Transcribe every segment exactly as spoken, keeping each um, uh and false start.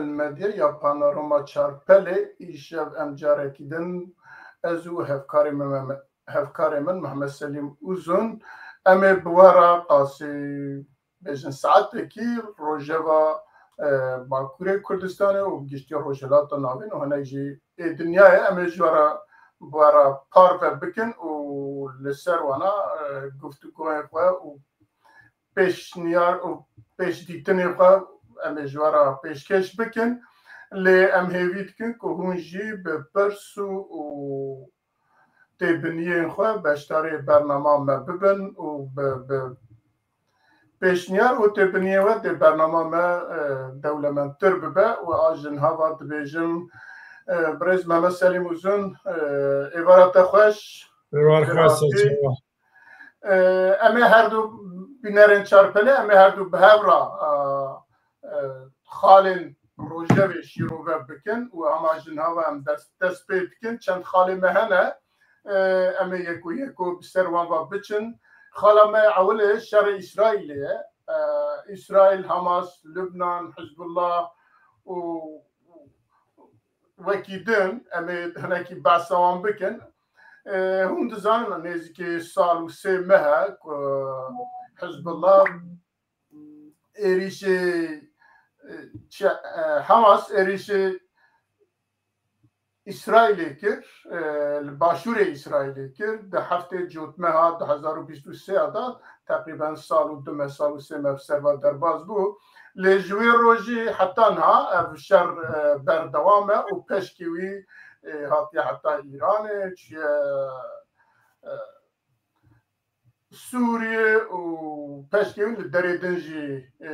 Medya ya Panorama Çarpelê, îşev em carekî din ez û hevkarê min Mehmet, hevkarê min Mehmet Selîm Uzun, em ê bi we re qasî bêjin saetekî rojeva, e, Bakurê Kurdistanê û giştî Rojhilata Navîn û hinek jî ê dinyayê em ê ji we re, bi we re parve bikin û li ser wana, e, guftûgoyên xwe û pêşniyar û pêşdîtinê xwe em ê ji we re pêşkêş bikin. Lê em hêvî dikin ku hûn jî bi pirs û, û têbiniyên xwe beşdarê bernama me bibin û bi, bi pêşniyar û têbiniyên we dê bernama me, e, dewlemendtir bibe û a ji niha ve dibêjim, e, birêz Mehmet Selîm Uzun, e, êvara te xweş. Êvar xweş, Hatî. Sağ ol. E, em ê her du bînerên Çarpelê, em ê her du bi hev re, e, e, xalên rojevê şîrove bikin û hema ji niha ve em dest, dest pê dikin. Çend xalê me hene, e, em ê yeko yeko bi ser wan ve biçin. Xala me ewilê şerê Îsraîlê ye. E, Îsraîl, Hamas, Lubnan, Hizbullah û wekî din em ê hinekî behsa wan bikin. E, hûn dizanin nêzîkî sal û sê meh e ku Hizbullah êrîşê, e, çi, e, Hamas êrîşê Îsraîlê kir, e, li başûrê Îsraîlê kir, di heftê Cotmeha du hezar û bîst û sê de, teqrîben sal û du meh, sal û sê meh bi ser ve derbas bû. Lê ji wê rojî heta niha ev şer, e, berdewam e û peşkê wî, e, hatiye heta Îranê, çûye, e, Sûriyê û peşkê wî li derê din jî, e,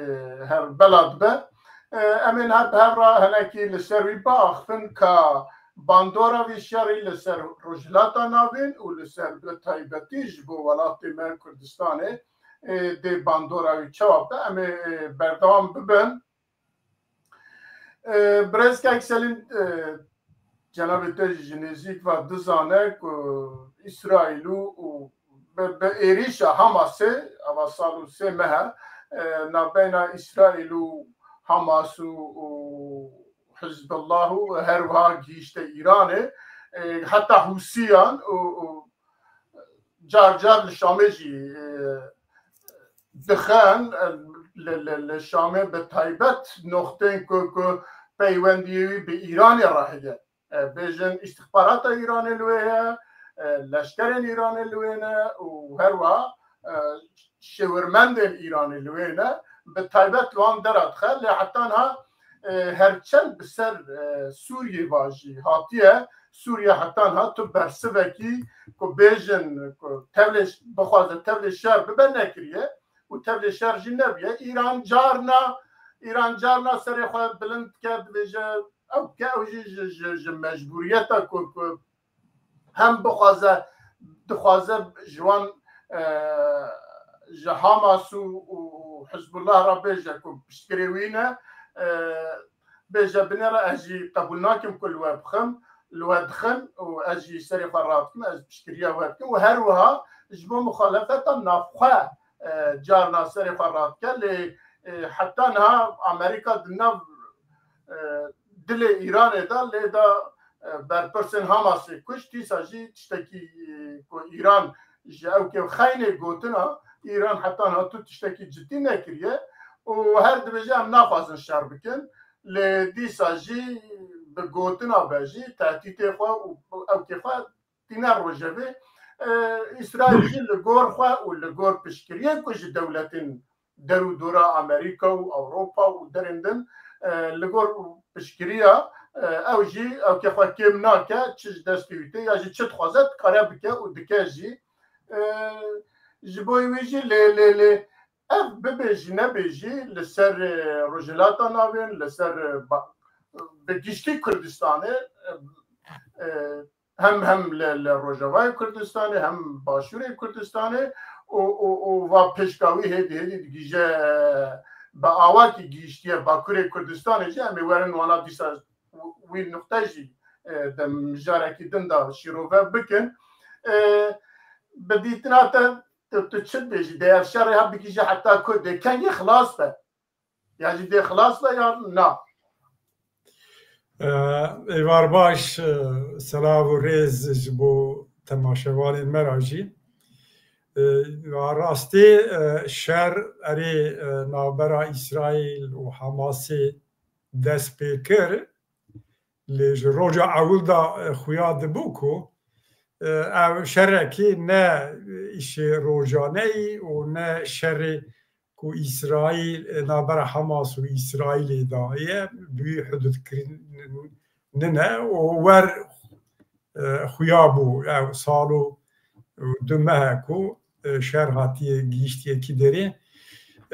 her bela dibe. E, em ê niha bi hev re hinekî li ser wî biaxivin ka bandora vî şerî li ser Rojhilata Navîn û li ser bi taybetî ji bo welatê me Kurdistanê, e, dê bandora wî çawa be. Em ê, e, berdewam bibin. E, Birêz Kek Selîm, e, cenabê te jî ji nêzîk ve dizane ku Îsraîl û, û bi, bi êrîşa Hamasê, ava sal û sê meh e, e, navbeyna Îsraîl û Hamas û, û Hizbullah û her wiha gihîşte Îranê, e, heta Hûsiyan û, û car car li Şamê jî, e, dixin, e, li, li, li Şamê bi taybet noxtên ku, ku peywendiyê wî bi Îranê re heye. E, bêjin îstixbarata Îranê li wê ye, e, leşkerên Îranê li wê ne û her wiha, e, şêwirmendên Îranê li wê ne. Bi taybet li wan dera dixe, lê heta niha, e, her çend bi ser, e, Sûriyê ve jî hatiye, Sûriye heta niha tu bersivekî ku bêjin ku tevlê ş-, bixwaze tevlê şer bibe nekiriye û tevlê şer jî nebûye. Îran carna, Îran carna serê xwe bilind dike, dibêje ew ke ew jî ji, ji, ji mecbûriyeta ku, ku hem bixwaze, dixwaze ji wan, e, ji Hamas û, û Hizbullah re bêje ku piştgirê wî ne, e, bêje binêre ez jî qebûl nakim ku li we bixim, li we dixin û ez jî serê xwe radikim, ez piştgiriya we dikim û her wiha ji bo muxalefeta navxwe, e, carna serê xwe radike. Lê, e, heta niha Amerîka di nav, e, dilê Îranê de lê da, e, berpirsên Hamasê kuşt, dîsa jî tiştekî, e, ku Îran ji ewkê xeynê gotina, Îran heta niha tu tiştekî cidî nekiriye û her dibêje em naxwazin şer bikin. Lê dîsa jî bi gotina be jî tehdîtê xwe û ewkê xwe tîne rojevê. E, Îsraîl jî li gor xwe û li gor piştgiriyên ku ji dewletên derûdora Amerîka û Ewropa û derên din, e, li gor piştgiriya, e, ew jî ewkê xwe kêm nake, çi ji destê wî tê ya jî çi dixwaze dikare bike û dike jî. E, ji bo wî jî lê, lê, lê ev bibêjî nebêjî li ser, e, Rojhilata Navîn, li ser, e, ba-, bi giştî Kurdistanê, e, e, hem, hem li, li Rojavayê Kurdistanê, hem Başûrê Kurdistanê û, û, û va pêşka wî hêdî hêdî digihîje, e, bi awakî gihîştiye Bakurê Kurdistanê jî, em ê werin wana dîsa wî nuqte jî, e, di mijarekî din de şîrove bikin. E, bi dîtina te, tu, tu çi dibêjî? Dê ev şerê ha bigihîje heta ku, dê kengî xilas be? Ya jî dê xilas be ya na? Êvar baş, e, selav û rêz ji bo temaşevanên me re jî. E, a rastî, e, şer erê, e, navbera Îsraîl û Hamasê dest pê kir, lê ji roja ewil de, e, xuya dibû ku, e, ev şerekî ne îşê rojaneyî û ne şerê ku Îsraîl, e, navbera Hamas û Îsraîlê de ye, bi wî hududkirin nine û wer, e, xuya bû ev sal û du meh e ku, e, şer hatiye gihîştiye kî derê.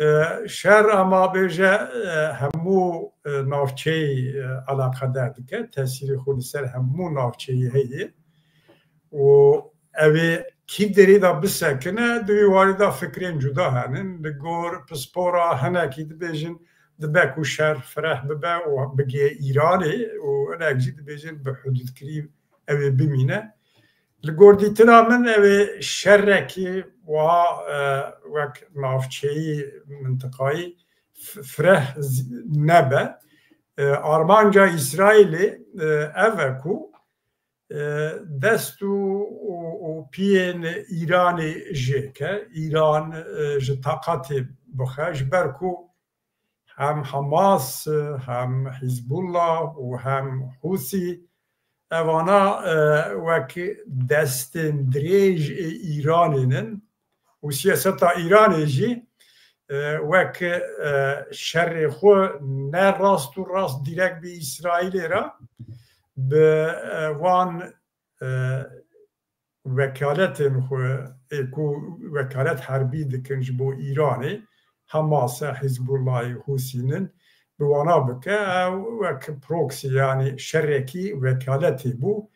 E, şer ama bêje, e, hemû, e, navçeyê, e, eleqedar dike, tesîrê xwe li ser hemû navçeyê heye. û ew ê kî derê de bisekine, di wî warî de fikrên cuda henin. Li gor pispora hinekî dibêjin, dibe ku şer fireh bibe û bigihê Îranê û hinek jî dibêjin bi hududkirî ew ê bimîne. Li gor dîtina min ew ê şerekî wiha, e, wek navçeyî mintiqayî f-, fireh z-, nebe. E, armanca Îsraîlê, e, ev e ku e, dest û, û, û piyên Îranê jêke, Îran, e, ji taqatê bixe, ji ber ku hem Hamas, e, hem Hizbullah û hem Hûsî, evana, e, wek destên dirêj ê Îranê nin. û siyaseta Îranê jî, e, wek, e, şerê xwe ne rast û rast dîrek bi Îsraîlê re, bi, e, wan, e, wekaletên xwe ê ku wekalet herbî dikin ji bo Îranê, Hamas e, Hizbullahê, Hûsî nin, bi wana bike, ew wek proxy, yanî şerekî wekaletê bû.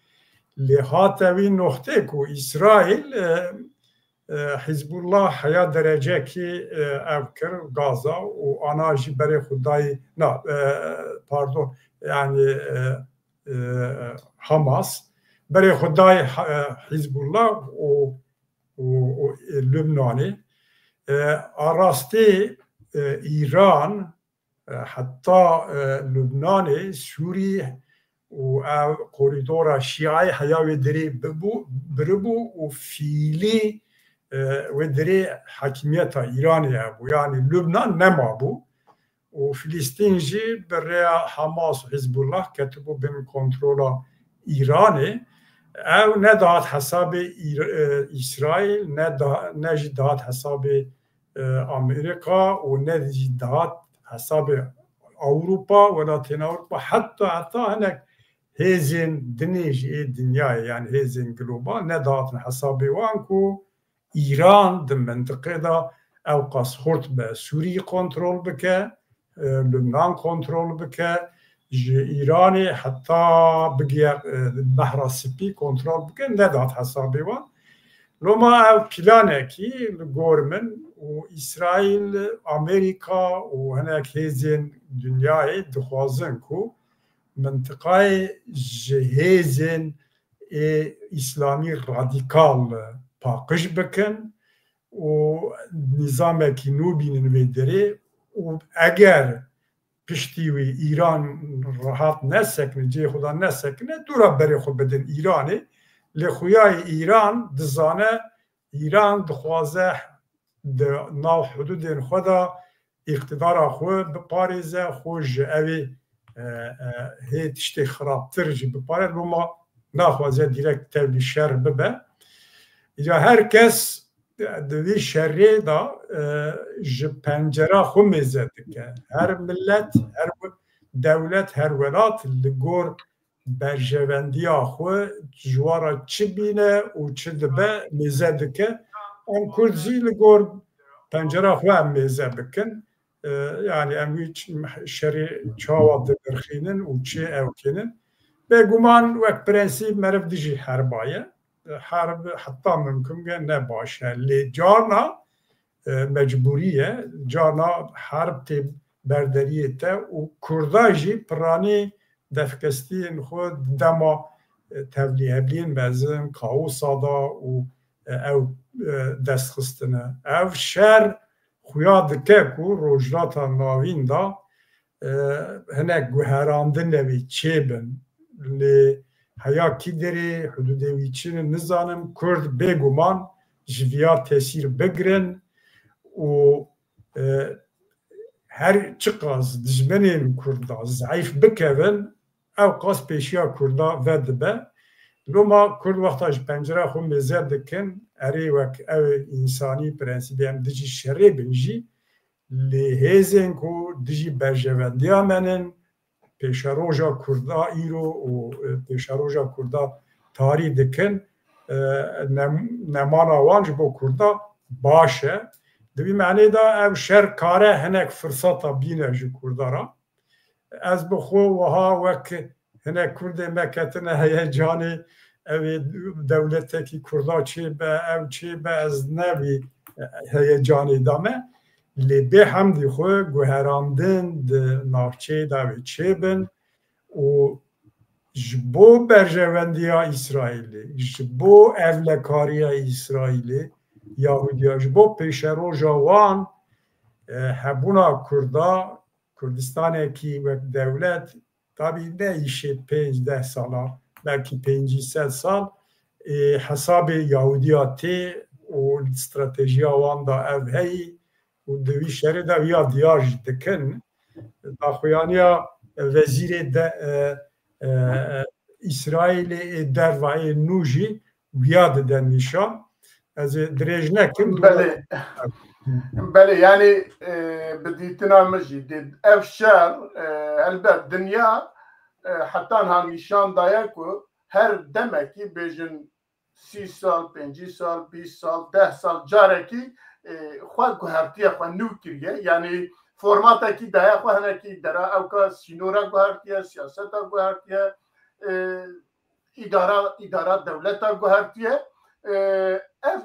Lê hate wî noxtê ku Îsraîl, e, e, Hizbullah heya derecekî, e, ev kir Gaza û ana jî berê xwe dayî, na, e, pardon, yanî, e, e, Hamas berê xwe dayî Ha-, e, Hizbullah û, û, û, e, Lubnanê. E, a rastî, e, Îran, e, heta, e, Lubnanê, Sûrî û ev korîdora Şîayê heya wê derê bibû, biribû û fîlî, e, wê derê hakimiyeta Îranê hebû. Yanî Lubnan nemabû û Filistîn jî bi rêya Hamas û Hizbullah ketibû bin kontrola Îranê. Ew nedihat hesabê Îr-, e, Îsraîl, ne da-, ne jî dihat hesabê, e, Amerîka û ne jî dihat hesabê Ewropa, welatên Ewropa, heta, heta hinek hêzên dinê jî ê dinyayê, yanî hêzên global, nedihatin hesabê wan ku Îran di mintiqê de ewqas xurt be Sûrî kontrol bike, e, Lubnan kontrol bike, ji Îranê heta bigihê, e, Behra Spî kontrol bike, nedihat hesabê wan. Loma ev planekî li gor min û Îsraîl, Amerîka û hinek hêzên dinyayê dixwazin ku mintiqayê ji hêzên ê îslamî radîkal paqij bikin û nîzamekî nû bînin vê derê û eger piştî wî Îran rahat nesekine, cihê xwe de nesekine, dûra berê xwe bidin Îranê. Lê xuyayê Îran dizane, Îran dixwaze di nav hududên xwe de îqtidara xwe biparêze, xwe ji evê, e, e, hê tiştê xirabtir jî bipare. Loma naxwaze dîrekt tevlî şer bibe. Îca her kes di vî şerê de, e, ji pencera xwe mêze dike. Her milet, her we-, dewlet, her welat li gor berjevendiya xwe ji wan re çi bîne û çi dibe mêze dike. Em Kurd jî li gor pencera xwe em mêze bikin. E, yanî em wî ç-, şerê çawa dinirxînin û çi ew kinin. Bêguman wek prensîp meriv dijî herba ye. Herb heta mimkun be ne baş e. Lê carna, e, mecbûrî ye. Carna herb tê berderiyê te û Kurda jî piranî defkestiyên xwe dema, e, tevlîhevliyên mezin, kaosa da û, e, ew, e, dest xistine. Ev şer xuya dike ku Rojhilata Navîn da e, hinek guherandin lê wê çêbin. Lê heya kî derê hududê wî çi ne nizanim, Kurd bêguman ji viya tesîr bigirin û, e, her çiqas dijminên Kurda zeîf bikevin, ew qas pêşiya Kurda vedibe. Loma Kurd wexta ji pencera xwe mêze dikin, erê wek ew însanî prensîbê em dijî şerê bin jî, lê hêzên ku dijî berjewendiya me nin, pêşeroja Kurda îro û, e, pêşeroja Kurda tarî dikin, e, nem-, nemana wan ji bo Kurda baş e. Di vî menê de ev şer kare hinek firseta bîne ji Kurda re. Ez bi xwe wiha wek hinek Kurdê me ketine heyecanê, ew ê dewletekî Kurda çêbe, ew çêbe, ez ne vî heyecanê de me. Lê bê hemdî xwe guherandin di navçeyê de wê çêbin û ji bo berjewendiya Îsraîlê, ji bo ewlekariya Îsraîlê, Yahudiya, ji bo pêşeroja wan, e, hebûna Kurda, Kurdistanekî wek dewlet, tabî ne îşê pênc deh sala, belkî pêncî sed sal, ê, hesabê Yahudiya tê û stratejiya wan da ev heyî û di vî şerê de viya diyar jî dikin. Daxuyaniya wezîrê de, e, e, Îsraîlê ê derva ê nû jî wiya dide nîşan. Ez ê dirêj nekim. Belê. Belê, yanî, e, bi dîtina min jî dê ev şer, e, helbet dinya, e, heta niha nîşan daye ku her demekî bêjin sî sal, pêncî sal, bîst sal, deh sal carekî, e, xwe guhertiye, xwe nû kiriye. Yanî formatekî daye xwe, hinekî dera ewka sînora guhertiye, siyaseta guhertiye, e, îdara, îdara dewleta guhertiye. E, ev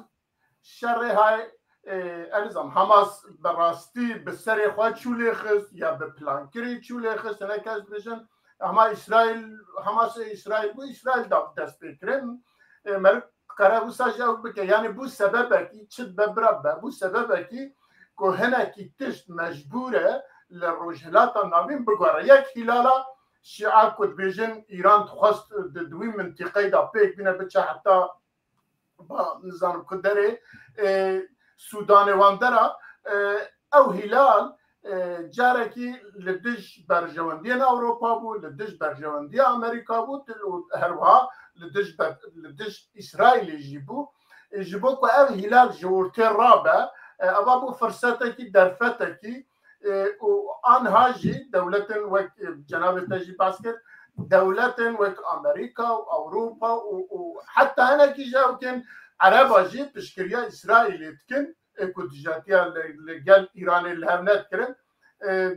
şerê hay, e, ez nizam, Hamas bi rastî bi serê xwe çû lê xist ya bi plankirî çû lê xist, hinek kes dibêjin, hema Îsraîl, Hamasê Îsraîl bû, Îsraîl da dest pê kirin. E, meriv kare wisa jî ew bike. Yanî bû sebebekî, çi dibe bira be, bû sebebekî ku hinekî tişt mecbûr e li Rojhilata Navîn bigore. Yek hîlala Şîa ku dibêjin Îran dixwest di, di wî mintîqeyê de pêk bîne, biçe heta ba, nizanim ku derê, e, Sûdanê wan dera, e, ew hîlal, e, carekî li dij berjewendiyên Ewropa bû, li dij berjewendiya Amerîka bû, til û herwiha li dij ber-, li dij Îsraîlê jî bû. E, ji bo ku ev hîlal ji ortê rabe, e, eva bû firsetekî, derfetekî, e, û anha jî dewletên wek, e, cenabê te jî behs kir, dewletên wek Amerîka û Ewropa û, û heta hinekî ji ewkên Ereba jî piştgiriya Îsraîlê dikin, e, ku dijatiya li, li gel Îranê li hev nedikirin. E,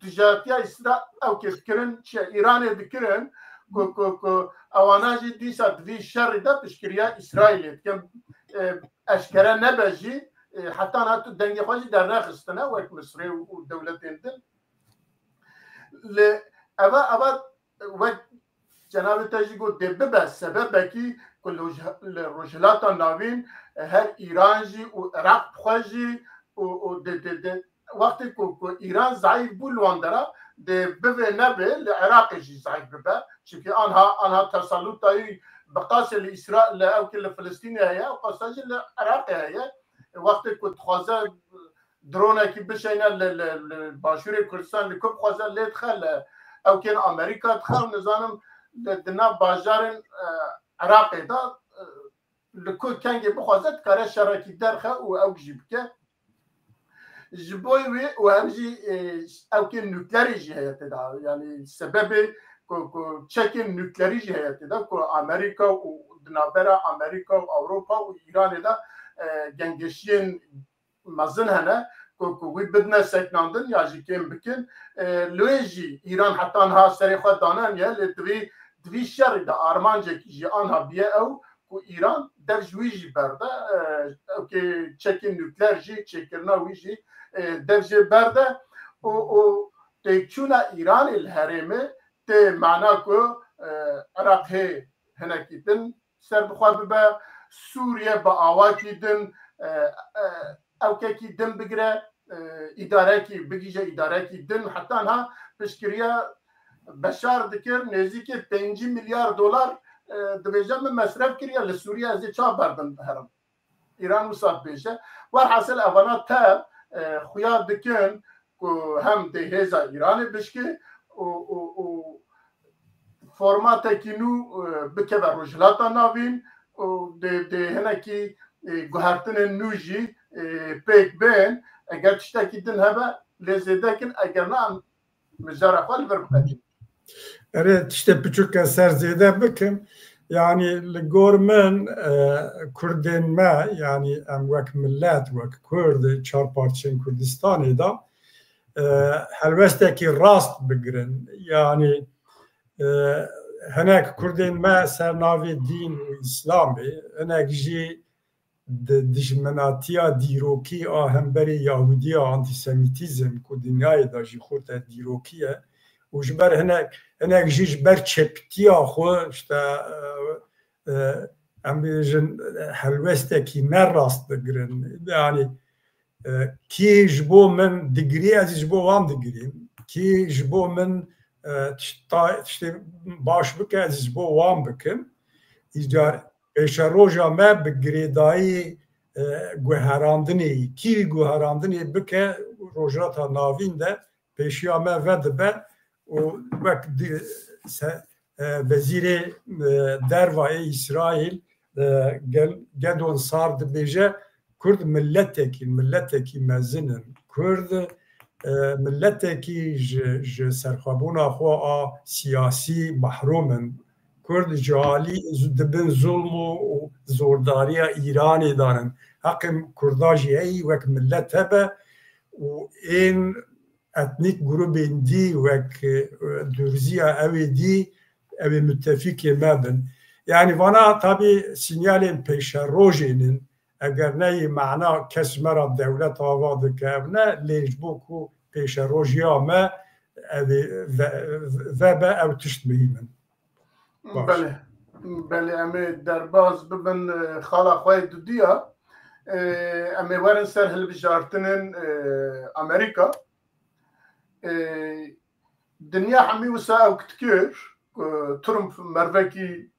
dijatiya Îsra-, ewkê dikirin, çi Îranê dikirin, ku, ku, ku ewana jî dîsa di vî şerî de piştgiriya Îsraîlê dikin. E, eşkere nebe jî, e, heta niha tu dengê xwe jî dernexistine wek Misrê û, û dewletên din. Li eva, eva wek cenabê te jî got, dê bibe sebebekî ku li Roj-, li Rojhilata Navîn, e, her Îran jî û Iraq bi xwe jî û, û dê, dê, dê, wextê ku, ku Îran zeîf bû li wan dera, dê bivê nebê li Iraqê jî zeîf bibe. Çimkî anha, anha teselûta wî bi qasê li Îsra-, li ewkê li Filistînê heye, ew qasa jî li Iraqê heye. Wextê ku dixwaze dronekî bişeyne li, li, li Başûrê Kurdistan, li ku bixwaze lê dixe, li ewkên Amerîka dixe û nizanim li, di nav bajarên, e, Iraqê de, e, li ku kengê bixwaze dikare şerekî derxe û ew jî bike. Ji bo wê û ev jî, e, ewkên nuklerî jî heye tê de. Yanî sebebê ku, ku çekên nuklerî jî heye tê de ku Amerîka û di navbera Amerîka û Ewropa û Îranê de, e, gengeşiyên mezin hene ku, ku wî bidine seknandin ya jî kêm bikin. E, li wê jî Îran heta niha serê xwe daneniye, lê di vî, di vî şerî de armancekî jî anha biye ew ku Îran dev ji wî jî berde, e, ewkê çekên nukleer jî, çêkirina wî jî, e, dev jê berde û, û têkçûna Îranê li herêmê tê mana ku, e, Iraq hê hinekî din ser bi xwe bibe, Sûriye bi awakî din, e, e, ewkekî din bigire, e, îdarekî, bigihîje îdarekî din, heta niha piştgiriya Beşar dikir, nêzîkî pêncî milyar dolar, e, dibêje min mesref kiriye li Sûriye, ez ê çawa berdim herim. Îran wisa dibêje. Werhasil evana tev, e, xuya dikin ku hem dê hêza Îranê bişkê û, û, û formatekî nû, e, bikeve Rojhilata Navîn û dê, dê hinekî, e, guhertinên nû jî, e, pêk bên. Eger tiştekî din hebe, lê zêde kin, eger na, em mijara xwe li vir biqedînin. Erê, tiştê piçûk ez ser zêde bikim. Yanî li gor min, e, Kurdên me, yanî em wek millet, wek Kurd, çar parçeyên Kurdistanê de, e, helwestekî rast bigirin. Yanî, e, hinek Kurdên me ser navê dîn û Îslamê, hinek jî di dijminatiya dîrokî a hemberî Yahudiya, antisemîtîzm ku dinyayê de jî xurte dîrokî ye û ji ber hinek, hinek jî ji ber çeptiya xwe, işte, e, e, em bêjin, helwestekî ne rast digirin. Yanî, e, kî ji bo min digirî, ez ji bo wan digirîm. Kî ji bo min, e, tişta-, tiştê baş bike, ez ji bo wan bikim. Îcar pêşeroja me bi girêdayî, e, guherandinê, kî guherandinê bike, Rojhilata Navîn de pêşiya me vedibe û wek di-, se-, e, wezîrê, e, derva yê Îsraîl, e, Gel-, Gedon Sar dibêje, Kurd miletekî, miletekî mezin in. Kurd, e, miletekî ji, ji serxwebûna xwe a siyasî mahrum in. Kurd ji alî zu-, di bin zulm û, û zordariya Îranê de ne. Heqê Kurda jî heyî wek milet hebe û ên etnîk grûbên dî wek, e, Durziya ew ê dî, ew ê mutefîkê me bin. Yanî vana tabî sînyalên pêşerojên in. Eger ne yî mana kes ji me re dewlet ava dike, ev ne, lê ji bo ku pêşerojiya me ev ê ve-, vebe, ew tişt muhîm in. Baş. Belê. Belê, em ê derbas bibin, e, xala xwe yê dudiya. E, em ê werin ser hilbijartinên, e, Amerîka. E, dinya hemî wisa ew dikir ku Trump mervekî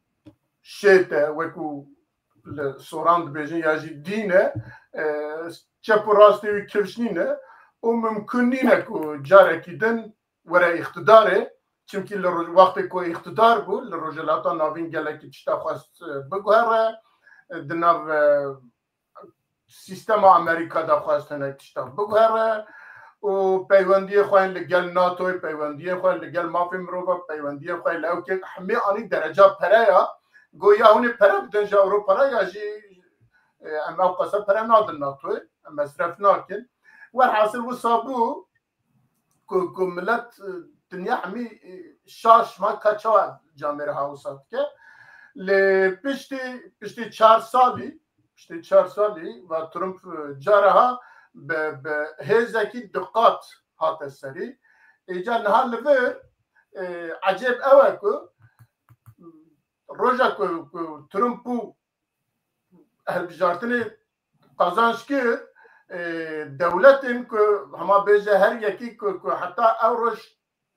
şêt e, wekû li soran dibêjin ya jî dîn e, e, çep û rastê wî kifş nîne û mimkun nîne ku carekî din were îqtidarê, çimkî li roj-, wextê ku îqtidar bû, li Rojhilata Navîn gelekî tişta xwest, e, biguhere, e, di nav, e, sîstema Amerîka de xwest hinek tişta biguhere û peywendiyê xwe yên li gel natoyê, peywendiyê xwe li gel mafê mirova, peywendiyê xwe li ewkê hemî anî dereca pereya, goya hûn ê pere bidin ji Ewropa re ya jî, e, em ew qasa pere nadin natoyê, em mesref nakin. Werhasil wisa bû, ku, ku milet, e, dinya hemî, e, şaş ma ka çawa camêra ha wisa dike. Lê piştî, piştî çar salî, piştî çar salî va Trump, e, careha bi, bi hêzekî du qat hate serî. Îca niha li vir, e, ecêb ew e ku roja ku, ku Trump bû hilbijartinê qazanç kir, e, dewletên ku hema bêje her yekî ku, ku heta ew roj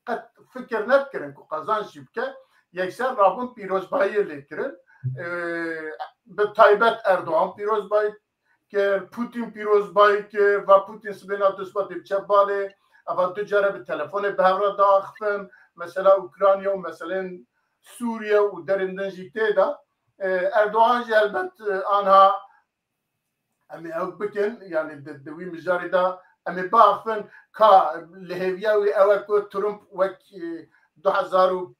qet fikir nedikirin ku qazanç jî bike, yekser rabûn pîrozbayiyê lê kirin. E, bi taybet Erdogan pîrozbayî kir, Putin pîrozbayî kir, va Putin sibêna dusbatê biçe balê, eva du care bi telefonê bi hev re diaxifin, mesela Ukrayna û meselên Sûriye û derên din jî tê de. E, Erdogan jî helbet, e, anha em ê ew bikin, yanî di, di wî mijarê de em ê biaxifin ka li hêviya wî ew e ku Trump wek, e, du hezar û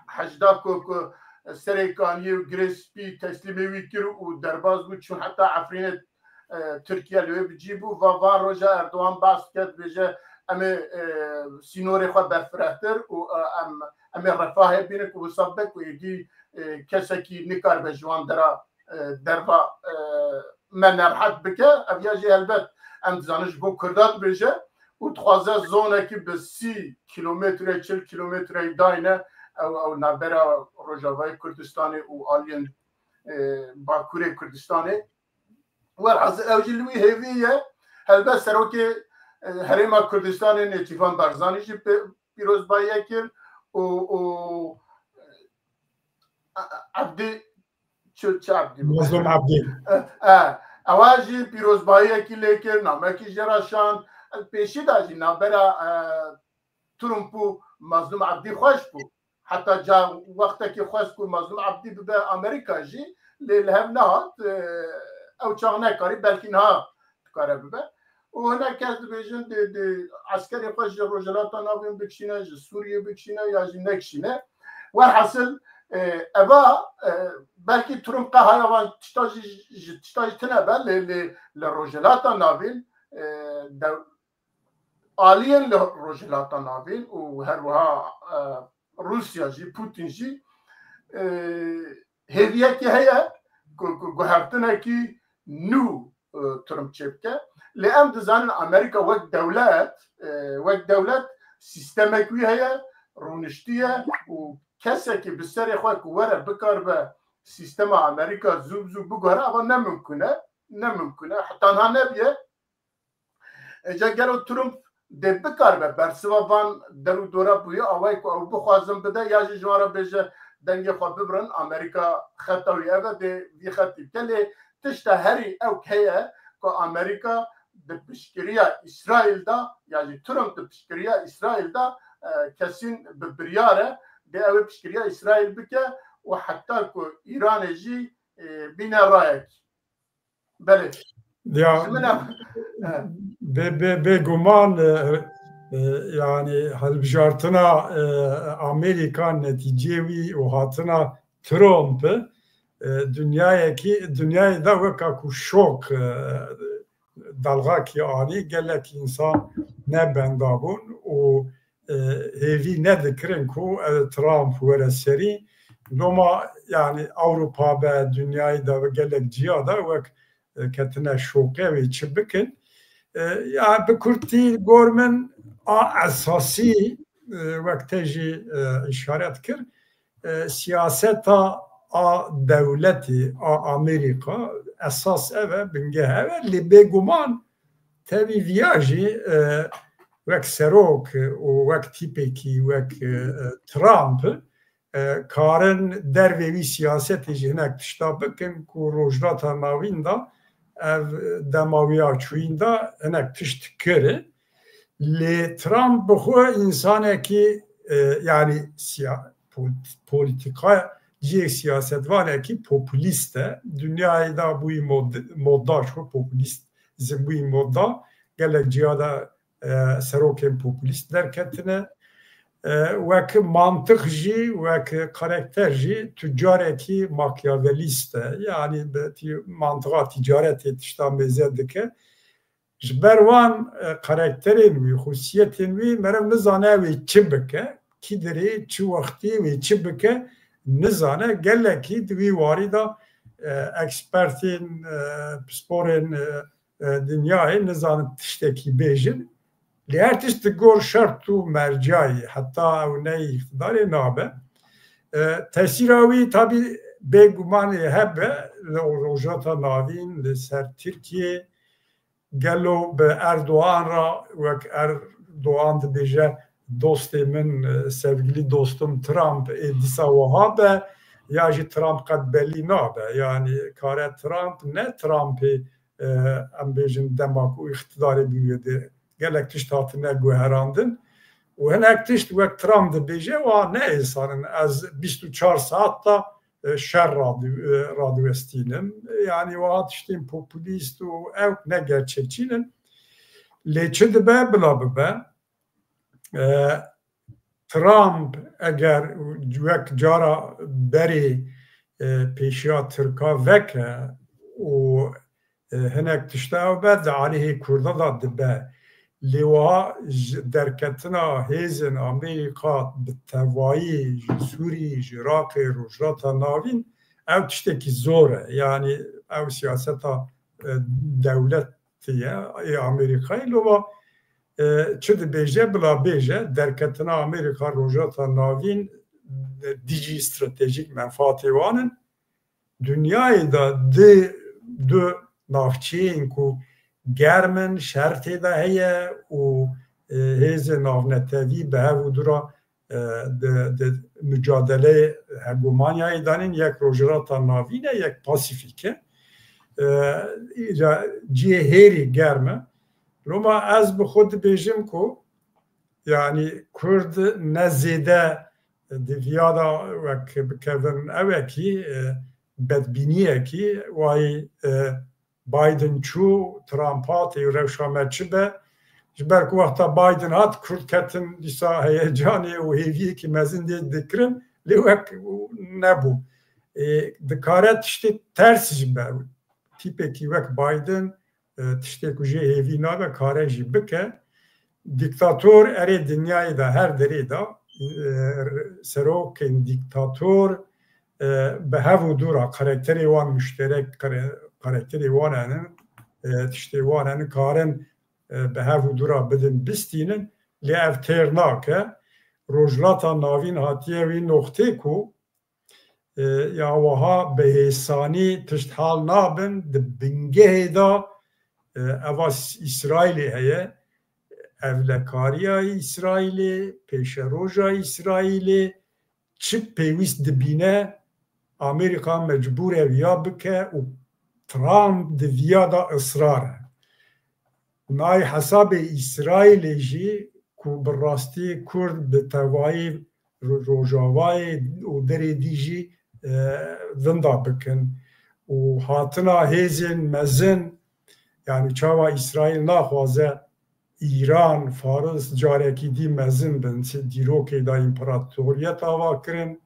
hejda ku, ku Serê Kaniyê û Girê Spî teslîmê wî kir û derbas bû, çûn heta Efrînê, e, Tirkiye li wê bi cî bû. Va van roja Erdogan behs dike, dibêje, em ê, e, sînorê xwe berfirehtir û, e, em, em ê refahê bînin ku wisa be ku êdî, e, kesekî nikaribe ji wan dera, e, derva, e, me nerehet bike. Ev ya jî helbet em dizanin ji bo Kurda dibêje û dixwaze zonekî bi sî kîlometre, çil kîlometreyî dayne ew, ew navbera Rojavayê Kurdistanê û aliyên, e, Bakurê Kurdistanê. Werhasil ew jî li wî hêvî ye. Helbet serokê, Herêma Kurdistanê Nêçîrvan Barzanî jî pê-, pîrozbahiye kir û, û Ebdî, çi, çi Ebdî bû? Mazlûm Ebdî. E, e, ewa jî pîrozbahiyekî lê kir, namekî jê re şand. Pêşî de jî navbera, e, Trump û Mazlûm Ebdî xweş bû. Heta ca wextekî xwest ku Mazlûm Ebdî bibe Amerîka jî, lê li hev nehat, e, ew çax nekarî, belkî niha dikare bibe. Û hinek kes dibêjin, di, di eskerê xwe ji Rojhilata Navîn bikişîne, ji Sûriyê bikişîne ya jî nekişîne. Werhasil, e, eva, e, belkî Trump qehaya van tişta jî, ji tişta jî tine be, lê, lê li Rojhilata Navîn, e, dew-, aliyên li Rojhilata Navîn û her wiha, e, Rûsya jî, Putin jî, e, hêviyekî heye ku, ku guhertinekî nû, e, Trump çêbike. Lê em dizanin Amerîka wek dewlet, e, wek dewlet sîstemek wî heye, rûniştiye û kesekî bi serê xwe ku were bikaribe sîstema Amerîka zû bi zû biguhere, eva ne mimkûn e, ne mimkûn e. Heta niha nebiye. Êca gelo Trump dê bikaribe bersiva van der û dora bûyî awayî ku ew bixwazin bide, ya jî ji wan re bêje dengê xwe bibirin, Amerîka xeta wî ev e, dê vî xetî bike. Lê tişta herî ewk heye ku Amerîka di piştgiriya Îsraîl de, ya jî Trump di piştgiriya Îsraîl de, e, kesîn bi biryar e, dê ew ê piştgiriya Îsraîl bike û heta ku Îranê jî, e, bîne rayekî. Belê. Ya, Ji min ev, e, bê, bê, bêguman, e, e, yani hilbijartina, e, Amerîka, netîceyê wî û hatina Trump, e, dinyayekî, dinyayê de weka ku şok, e, dalxakî anî, gelek însan ne benda bûn û e, hêvî nedikirin ku, e, Trump were serî. Loma, yani, Ewropa be, dinyayê de be, gelek ciya de wek, e, ketine şoqê wê çi bikin. E, ya bi kurtî gor min a esasî, e, wek te jî, e, îşaret kir, e, siyaseta a dewletê a Amerîka esas ev e, bingeh ev e. Lê bêguman tevî viya jî, e, wek serok û wek tîpekî wek, e, Trump, e, karin dervê wî siyasetê jî hinek tişta bikin ku Rojhilata Navîn de ev dema wî ya çûyîn de hinek tişt kir. Lê Trump bi xwe însanekî, e, yani siya-, polit-, polîtîkaciyek, siyasetvanekî populîst e. Dinyayê de bûyî mod-, modda ji xwe populîst zî bûyî modda. Gelek ciya de, e, serokên populîst derketine. E, wek mantiq jî, wek karakter jî tucarekî makyavelîst e. Yani bi tî-, mantiqa tîcaretê tişta mêze dike. Ji ber wan, e, karakterên wî, xusiyetên wî, meriv nizane wê çi bike, kî dirê, çi wextî wê çi bike, nizane. Gelekî di wî warî de, e, ekspertên, e, pisporên, e, e, dinyayê nizanin tiştekî bêjin. Lê her tişt di gor şert û mercayê, heta ew neyê îqtidarê nabe. E, tesîra wî tabî bêgumanê hebe li Rojhilata Navîn, li ser Tirkiyê, gelo bi Erdogan re, wek Erdogan dibêje, dostê min, e, sevgilî dostum Trump ê dîsa wiha be, ya jî Trump qet belî nabe. Yani kare Trump ne Trumpê, e, em bêjin dema ku îqtidarê bûye de gelek tişt hatine guherandin. Û hinek tişt wek Trump dibêje, wa ne êsan in. Ez bîst û çar saet de e, şer radi-, e, radiwestînim. Yani wiha tiştên populîst û ew ne gerçekçî ne. Lê çi dibe bila bibe. E, Trump eger wek cara berê, e, pêşiya Tirka veke û e, hinek tişta ew be di alîhê Kurda de dibe. Lê wiha ji derketina hêzên Amerîka bi tevayî ji Sûrî, ji Iraqê, Rojhilata Navîn, ew tiştekî zor e. Yanî ew siyaseta, e, dewletê ye, ê Amerîkayê. Loma, e, çi dibêje, bila bêje, derketina Amerîka, Rojhilata Navîn, e, dijî stratejîk menfaatê wan in. Dinyayê de di, du navçeyên ku germ in, şer tê de heye û, e, hêzên navnetewî bi hev û dû re, e, di, di mucadeleyê hegemonyayê de nin, yek Rojhilata Navîn e, yek Pasîfîk e. E, îca cihê hêrî germ e. Loma ez bi xwe dibêjim ku, yanî Kurd ne zêde di viya de wek bikevin ewekî, e, bedbîniyekî, wayî, e, Biden çû, Trump hat, ê rewşa me çi be? Ji ber ku wexta Biden hat, Kurd ketin dîsa heyecanê û hêviyekî mezin dê dikirin, lê wek nebû. Ê, dikare tiştê ters jî be. Tîpekî wek Biden, e, tiştê ku jê hêvî nabe, kare jî bike. Dîktator, erê, dinyayê de, her derê de, e, serokên dîktator, e, bi hev û dû re karakterê wan muşterek, kare-, karakterê wan hene, e, tiştê wan hene, karin, e, bi hev û dû re bidin, bistînin, lê ev têr nake. Rojhilata Navîn hatiye wî noxtê ku, e, ya wiha bi hêsanî tişt hal nabin, di bingehê de, e, eva S-, Îsraîlê heye, ewlekariya Îsraîlê, pêşeroja Îsraîlê, çi pêwîst dibîne, Amerîka mecbûr e viya bike û Trump di viya de israr e. Nayê hesabê Îsraîlê jî ku bi rastî Kurd bi tevayî Ro-, Rojavayê û derê dî jî, e, vinda bikin û hatina hêzên mezin, yanî çawa Îsraîl naxwaze Îran, Faris carekî dî mezin bin. Dîrokê de împaratoriyet ava kirin,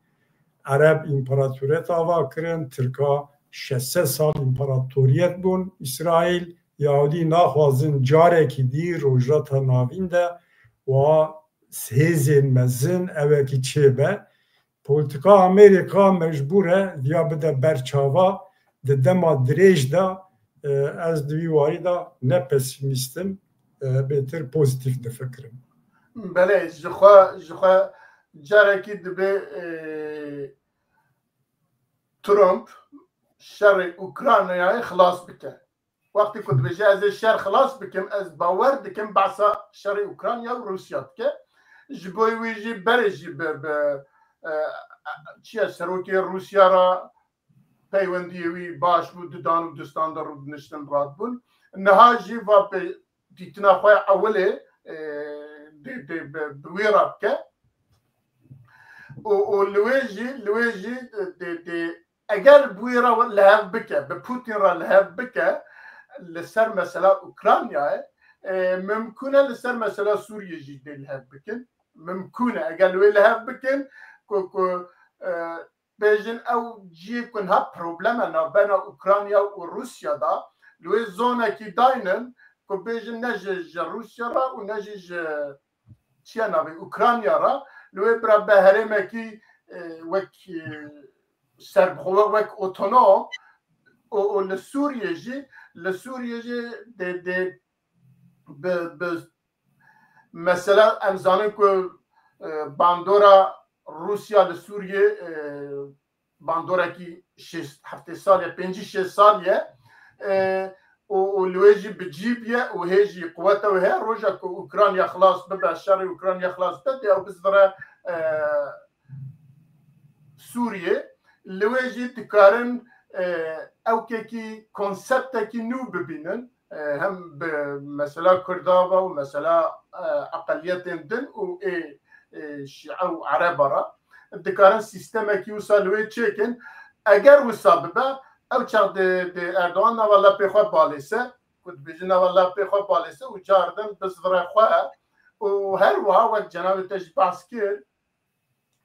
Ereb împaratoriyet ava kirin, Tirka şeş sed sal împaratoriyet bûn, Îsraîl, Yahudî naxwazin carekî dî Rojhilata Navîn de wa hêzên mezin ewekî çêbe. Polîtîka Amerîka mecbûr e viya bide ber çava di dema dirêj de, e, ez di wî warî de ne pesîmîst im, e, bêtir pozîtîf difikirim. Belê, ji xwe, ji xwe carekî dibe, e, Trump şerê Ukraynayê xilas bike. Wextê ku dibêje, "Ez ê şer xilas bikim", ez bawer dikim behsa şerê Ukrayna û Rûsya dike. Ji bo wî jî berê jî bi, bi, e, e, çi ye, serokê Rûsya re peywendiyê wî baş bû, didan û distan de rûdiniştin radibûn. Niha jî va pê dîtina xwe ya ewilê, e, dê, dê bi, bi wê re bike. Û, û li wê jî, li wê jî dê, dê, eger bi wê re li hev bike, bi Putin re li hev bike, li ser mesela Ukraynayê, e, mimkûn e li ser mesela Sûriyê jî dê li hev bikin. Mimkûn e, eger li wê li hev bikin, ku, ku, e, bêjin ew cihê ku niha problem e navbena Ukrayna û Rûsya de, li wê zonekî daynin, ku bêjin ne ji, ji Rûsya re û ne jî ji çiya navê Ukrayna re, li wê bira be herêmekî, e, wek, e, serbixwe, wek otonom û, û li Sûriyê jî, li Sûriyê jî dê, dê bi, bi mesela em zanin ku, e, bandora Rûsya li Sûriyê, e, bandorekî şêst heftê sal ye, pêncî şêst sal ye, e, û, û li wê jî bi cî bûye û hê jî quweta wê heye. Roja ku Ukrayna xilas bibe, şerê Ukrayna xilas bibe, dê ew bizvire, e, Sûriyê. Li wê jî dikarin, e, ewkekî konseptekî nû bibînin. E, hem bi mesela Kurda ve û mesela, e, eqeliyetên din û ê, ê Şîe û Ereba re dikarin sîstemekî wisa li wê çêkin. Eger wisa bibe, ew çax dê, dê Erdogan nava lepê xwe balêse, ku dibêjin nava lepê xwe balêse û car din bizvire xwe û her wiha wek cenabê te jî behs kir,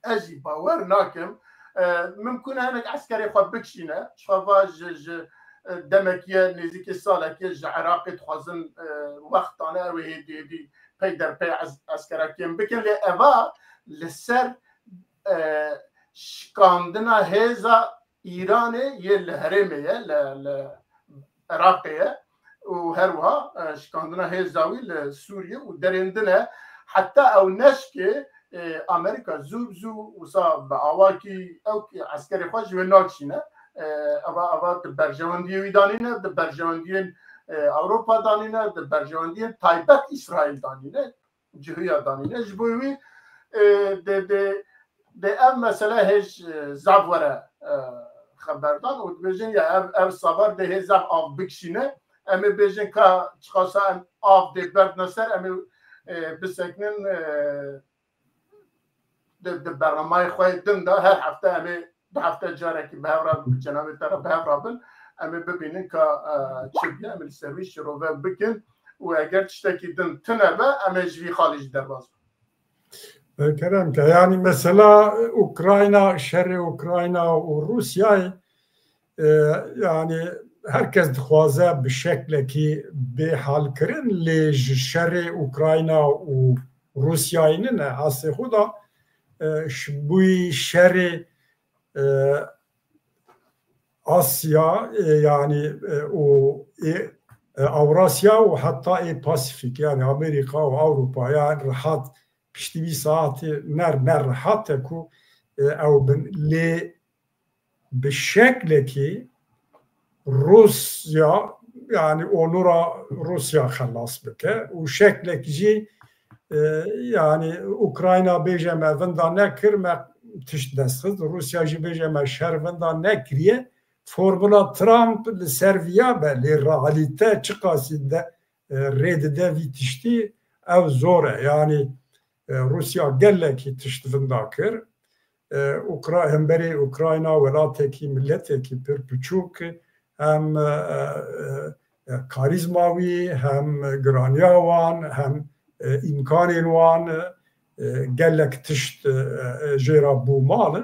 ez jî bawer nakim. E, mimkûn e hinek eskerê xwe bikişîne. Ji xwe va ji, ji, e, demekî ye, nêzîkî salekî ye ji Iraqê dixwazin, e, wext dane, ew ê hêdî hêdî pey derpey ez-, eskera kêm bikin. Lê eva li ser, e, şikandina hêza Îranê yê li herêmê ye, li, li Iraqê ye û her wiha, e, şikandina hêza wî li Sûriyê û derên din e. Heta ew neşkê, e, Amerîka zû bi zû wisa bi awakî ew eskerê xwe ji wê nakişîne. E, eva, eva di berjewendiyê wî danîne, di berjewendiyên e, Ewropa danîne, di berjewendiyên taybet Îsraîl danîne, cihuya danîne. Ji bo wî, e, dê, dê, dê ev mesele hêj, e, zaf were, e, xeberdan û dibêjin ya ev, ev savar dê hê zaf av bikişîne. Em ê bêjin ka çiqasa em av dê berdine ser, em ê, e, bisekinin, e, di, di bernamayê xwe yê din de her hefte em ê du hefte carekî bi hev re, bi cenabê te re bi hev re bin. Em ê bibînin ka, e, çi bûye, em ê li ser wî şirove bikin û eger tiştekî din tune be, em ê ji vî xalî jî derbas bin. E, kerem ke, yanî mesela Ukrayna, şerê Ukrayna û Rûsyayê, e, yanî her kes dixwaze bi şeklekî bê halkirin, lê ji şerê Ukrayna û Rûsyayê nine, aslê xwe de, e, ji bo şerê, e, Asya, e, yanî, e, û ê, e, Ewrasya û heta ê Pasifîk, yanî Amerîka û Ewropa, yanî rehat piştî vî saetê ne, ne rehat e ku, e, ew bin. Lê bi şeklekî Rûsya, yanî onura Rûsya xelas bike û şeklek jî, e, yanî Ukrayna bêje me vinda nekir, me tişt dest xist, Rûsya jî bêje me şer vinda nekiriye. Formula Trump li ser viya be, lê realîte çiqasî de, e, rê dide vî tiştî, ew zor e. Yanî, e, Rûsya gelekî tişt vinda kir. E, Ukra-, hemberê Ukrayna welatekî, miletekî pir piçûk, hem, e, e, e, karîzma wî, hem giraniya wan, hem, e, îmkanên wan, e, gelek tişt, e, e, jê re bû mal.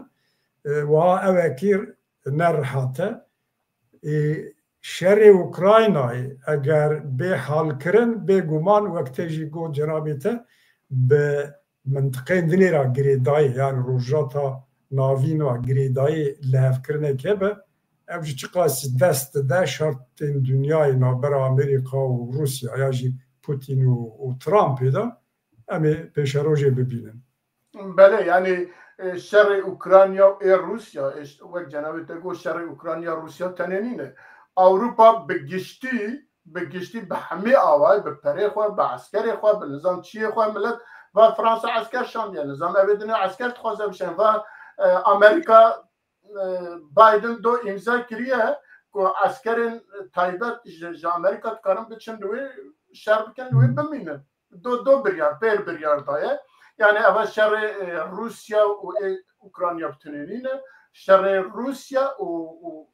E, wa ewekî ne rehat e. Ê, şerê Ukraynayê eger bê halkirin, bêguman wek te jî got cenabê te, bi mintiqeyên dinê re girêdayî, yani Rojhilata Navîn re girêdayî lihevkirinek hebe, ev jî çiqas dest dide şertên dinyayê navbera Amerîka û Rûsya ya jî Putin û, û Trumpê de, em ê pêşerojê bibînin. Belê, yani, e, şerê Ukrayna û ê Rûsya, e, ş-, wek cenabê te got, şerê Ukrayna Rûsya tenê nîne. Ewropa bi giştî, bi giştî bi hemî awayî, bi perê xwe, bi eskerê xwe, bi nizam çiyê xwe, millet va Fransa esker şandiye, nizam ev ê dinê esker dixwaze bişên, va, e, Amerîka, e, Biden do îmza kiriye ku eskerên taybet ji, ji Amerîka dikarin biçin li wê şer bikin, li wê bimînin. Do, do biryar, pêr biryar daye. Yani eva şerê, e, Rûsya û ê Ukrayna bi tinê nîne. Şerê Rûsya û, û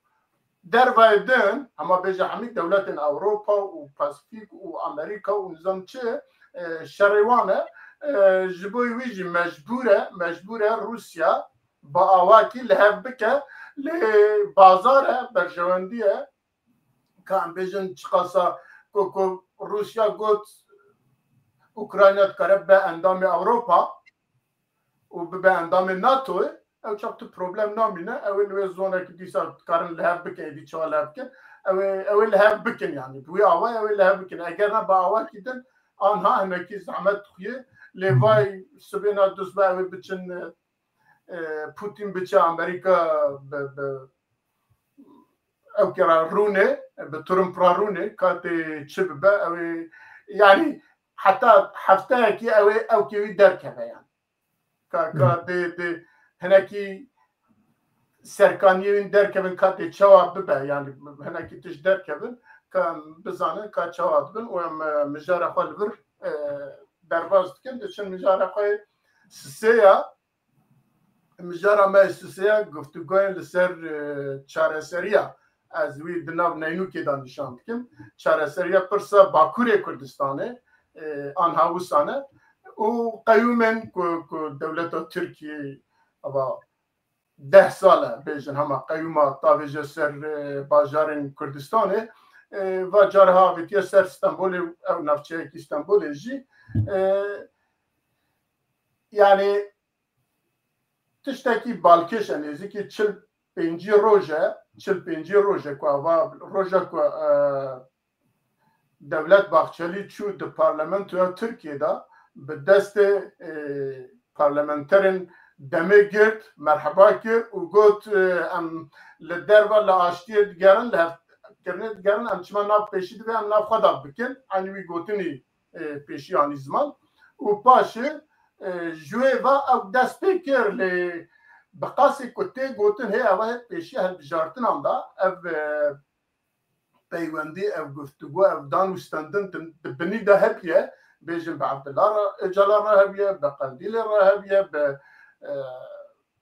dervayê din, hema bêje hemî dewletên Ewropa û Pasifîk û Amerîka û nizam çi, e, şerê wan e. E, ji bo wî jî mecbûr e, mecbûr e Rûsya bi awakî li hev bike, lê bazar e, berjewendî ye. Ka em bêjin çiqasa ku, ku Rûsya got Ukrayna dikare bibe endamê Ewropa û bibe endamê NATOyê, ew çax tu problem namîne, ew ê li wê zonekî dîsa dikarin li hev bikin, êdî çawa li hev bikin, ew ê, ew ê li hev bikin, yani bi wî awayî ew ê li hev bikin. Eger ne bi awakî din, anha hinekî zehmet dixuye, lê vay sibêna duz be ew ê biçin, e, Putin biçe Amerîka bi, bi ew kê re rûnê, bi Trump re rûnê, ka tê çi bibe, ew ê, yani heta hefteyekî ew ê, ew kê wî derkeve yani. Ka, ka dê, dê hinekî serkaniyê wî derkevin, ka tê çawa bibe, yani hinekî tişt derkevin, ka em bizanin ka çawa dibin û em, e, mijara xwe li vir, e, derbas dikin, diçin mijara xwe sisê ya, Mijara me sisê ya guftûgoyên li ser, e, çareseriya, ez wî di nav neynûkê de nîşan dikim. Çareseriya pirsa Bakurê Kurdistanê, e, anha wisa ne. Û qeyûmên ku, ku dewleta Tirkiyê ava deh sal e, bêjin hema qeyûma tavêje ser, e, bajarên Kurdistanê, e, va carha avêtiye ser Stenbolê, ew navçeyekî Stenbolê jî, e, yani, tiştekî balkêş e, nêzîkî çil pêncî roj e, çil pêncî roj e ku ava roja ku, e, Devlet Bahçelî çû di parlamentoya Tirkiyê de bi destê, e, parlamenterên demê girt, merheba kir û got, e, em li derve li aştiyê digerin, li hev-, kirinê digerin, em çima nav pêşî divê em nav xwe da bikin, eynî wî gotinî e, pêşî anî ziman. Û paşê e, ji wê ve ew dest pê kir, lê bi qasê ku tê gotin hê ev hê pêşiya hilbijartinan de ev e, peywendî, ev guftûgo, ev dan û stendin di, di binî de hebiye, bêjin bi Abdullah re, Ocalan re hebiye, bi Qendîlê re hebiye, bi e,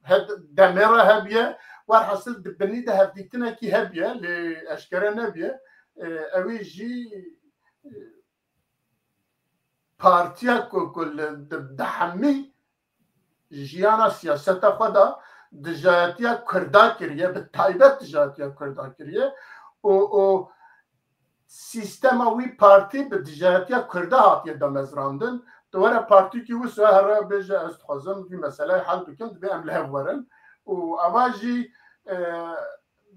hed-, demê re hebiye. Werhasil di binî de hevdîtinekî hebiye, lê eşkere nebiye. E, ew ê jî e, partiya ku, ku li, di, di hemî jiyana siyaseta xwe de dijayetiya Kurda kiriye, bi taybet dijayetiya Kurda kiriye û, û sîstema wî partî bi dijayetiya Kurda hatiye damezrandin. Tu were partîkî wisa here bêje, ez dixwazim vî meseleyê hel bikim, divê em li hev werin. Û eva jî e,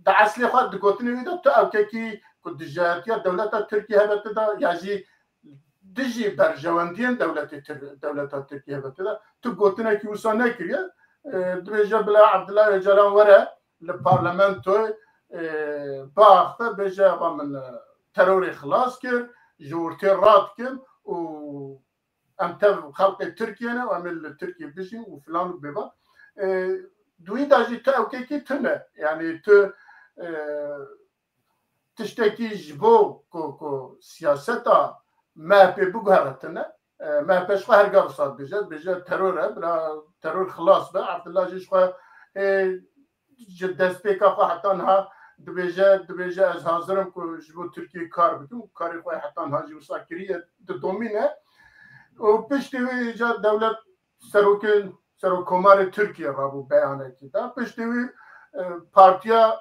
di eslê xwe di gotinê wî de tu ewkekî ku dijayetiya dewleta Tirkiyê hebe tu de ya jî dijî berjewendiyên dewletê Tir-, dewleta Tirkiyê hebe tu de tu gotinekî wisa nekiriye. E, dibêje bila Abdullah Ocalan were li parlamentoyê e, biaxive bêje eva min e, terorê xilas kir, ji ortê radikim û em tev xelkê Tirkiyê ne û em ê li Tirkiyê bijîn û filan û bêvan. E, di wî de jî tu ewkekî tune. Yanî tu e, tiştekî ji bo ku, ku siyaseta M H P biguhere tune. E, M H P ji xwe her gav wisa dibêje, dibêje teror e, bila teror xilas be. Abdullah jî ji xwe e, ji destpêka xwe heta niha dibêje, dibêje ez hazir im ku ji bo Tirkiyê kar bikim û karê xwe heta niha jî wisa kiriye, didomîne. Û piştî wî îca dewlet serokên, serokkomarê Tirkiyê rabû beyanekî da. Piştî wî e, partiya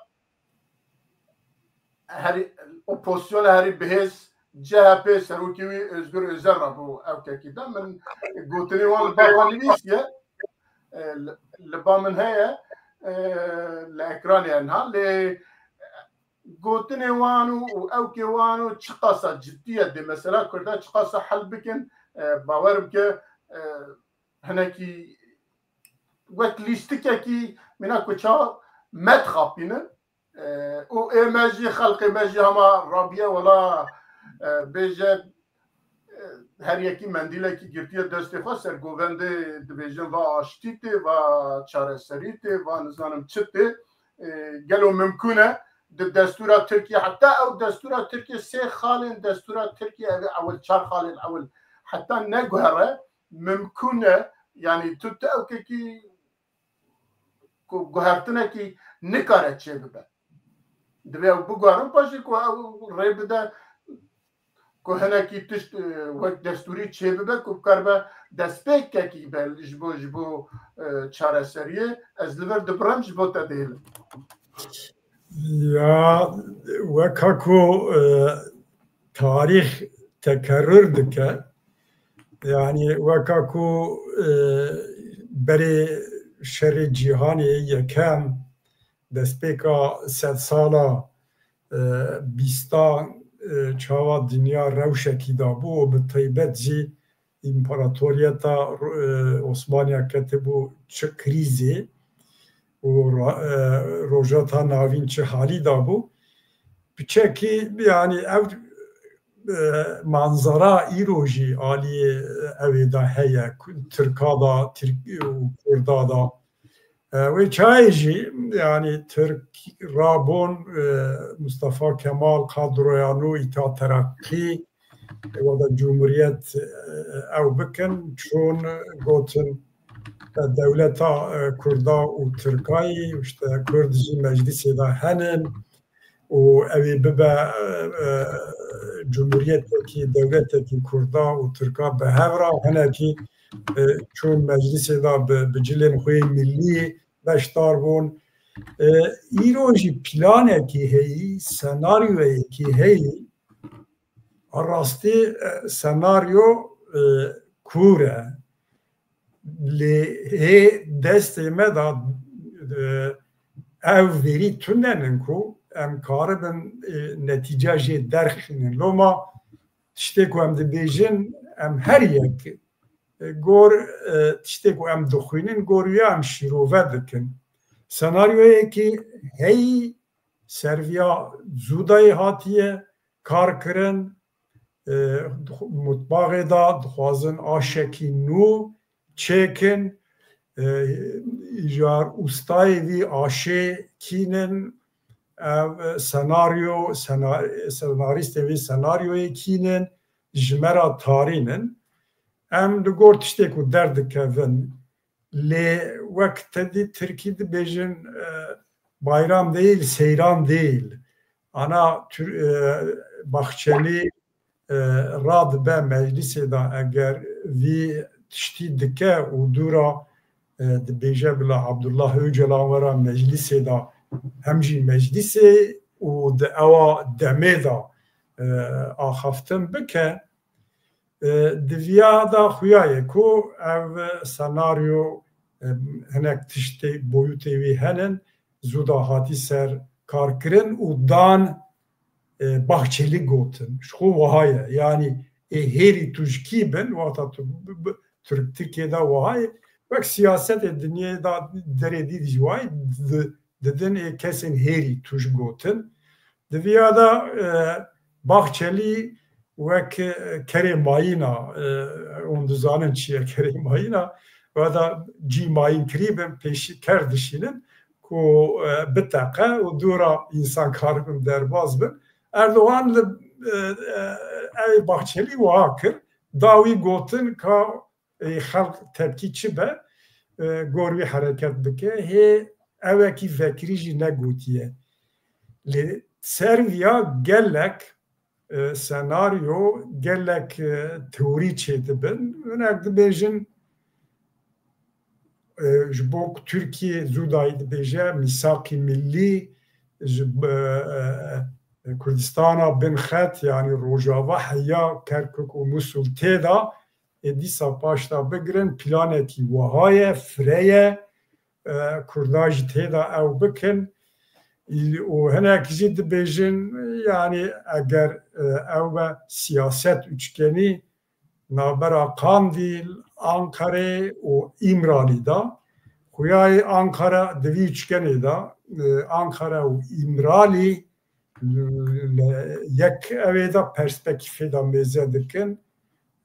herî, opozisyona herî bihêz C H P serokê wî Özgür Özel rabû ewkekî da. Min gotinê wan li ba xwe nivîsiye. E, li, li ba min heye, e, li ekranê ye niha. Lê gotinê wan û, û ewkê wan û çiqasa cidî ye dê mesela Kurda çiqasa hel bikin, e, bawer bike, e, hinekî wek lîstikekî mîna ku ça me dixapînin. E, û ê me jî, xelkê me jî hema rabiye wela, e, bêje, e, her yekî mendîlekî girtiye destê xwe, sergovendê dibêjin va aştî tê, va çareserî tê, va nizanim çi tê. E, gelo mimkûn e di destûra Tirkiye, heta ew destûra Tirkiye sê xalên destûra Tirkiye, ev ê ewil çar xalên ewil heta neguhere, mimkûn e, yanî tu, tu ewkekî ku guhertinekî nikare çêbibe. Divê ew biguherin, paşê ku ew rê bide ku hinekî tişt, e, wek destûrî çêbibe, ku bikaribe destpêkekî be ji bo, ji bo, e, çareseriyê. Ez li vir dibirim, ji bo te dihêlim. Ya, weka ku, e, tarîx tekerrür dike, yanî weka ku, e, berê şerê cîhanê yekem, destpêka sedsala, e, bîstan, e, çawa dinya rewşekî dabû û bi taybet jî împaratoriyeta, e, Osmaniya ketibû çi krîzê û ra-, e, Rojhilata Navîn çi halî dabû. Piçekî, yanî ev, e, manzara îro jî aliyê, e, ew ê de heye, Tirka da, Tirk û Kurda da. E, wê çayê jî, yanî Tirk rabûn, e, Mustafa Kemal, kadroya nû, Îttihat Terakî, wada cumhuriyet, e, ew bikin, çûn gotin, e, dewleta, e, Kurda û Tirkayî, işte Kurd jî meclisê de henin û ew ê bibe, e, e, cumhuriyetekî, dewletekî Kurda û Tirka bi hev re, hinekî, e, çûn meclisê de bi, bi cilên xwe yê millî beşdar bûn. E, îro jî planekî heyî, senaryoyekî heyî, a rastî, e, senaryo, e, kûr e. Lê hê destê me de, e, ev verî tune nin ku em karibin, e, netîca jê derxînin. Loma tiştê ku em dibêjin, em her yek, e, gor, e, tiştê ku em dixwînin, gor wî em şîrove dikin. Senaryoyekî heyî Serviya Cûdayê hatiye kar kirin, e, mutbaxê de dixwazin aşekî nû çêkin, e, îcar ûstayê vî aşê kînin, ev senaryo, sena-, senarîstê vî senaryoyê kînin, ji me re tarînin. Em li gor tiştê ku derdikevin, lê wek te dî Tirkî dibêjin, e, bayram değil, seyran değil. Ana Tür-, e, Bahçeli, e, radibe meclisê de eger vî tiştî dike û dûra, e, dibêje bila Abdullah Öcalan wera meclisê de hem jî meclisê û di ewa demê de, e, axaftin bike, e, di viya de xuya ye ku ev senaryo, e, hinek tiştê boyûtê wî henin, Cûda hatî ser kar kirin û dan, e, Bahçeli gotin. Ji xwe wiha ye. Yanî ê hêrî tu ji kî bin, wexta tu bi, bi, Türk, Tirkiye de wiha ye. Wek siyasetê dinyê de derê dî jî wiha ye, di-, didin ê kesên hêrî tu ji gotin. Di viya de, e, Bahçeli wek, e, kerê mayîna, e, hûn dizanin çi ye kerê mayîna, wada cî mayîn kirî bin, pêşî ker dişînin ku, e, biteqe û dûra însan karibin derbas bin. Erdogan li, e, e, ew Bahçelî wiha kir, da wî gotin ka, e, xelk tepkî çi be, e, gor wî hereket bike. Hê ewekî vekirî jî negotiye. Lê ser viya gelek, e, senaryo, gelek, e, teorî çêdibin. Hinek dibêjin, e, ji bo ku Tirkiye Cûdayî dibêje, mîsaqî millî ji, e, e, e, Kurdistana bin xet, yanî Rojava, heya Kerkuk û Musul tê de, ê dîsa paşta bigirin, planekî wiha ye, fire ye, e, Kurda jî tê de ew bikin. Î-, û hinek jî dibêjin, yanî eger, e, ew be siyaset üçgenî navbera Qandîl, Ankarê û Îmralî de, xuyayê Ankara di vî üçgenê de, e, Ankara û Îmralî li yek ewê de perspektîfê de mêze dikin.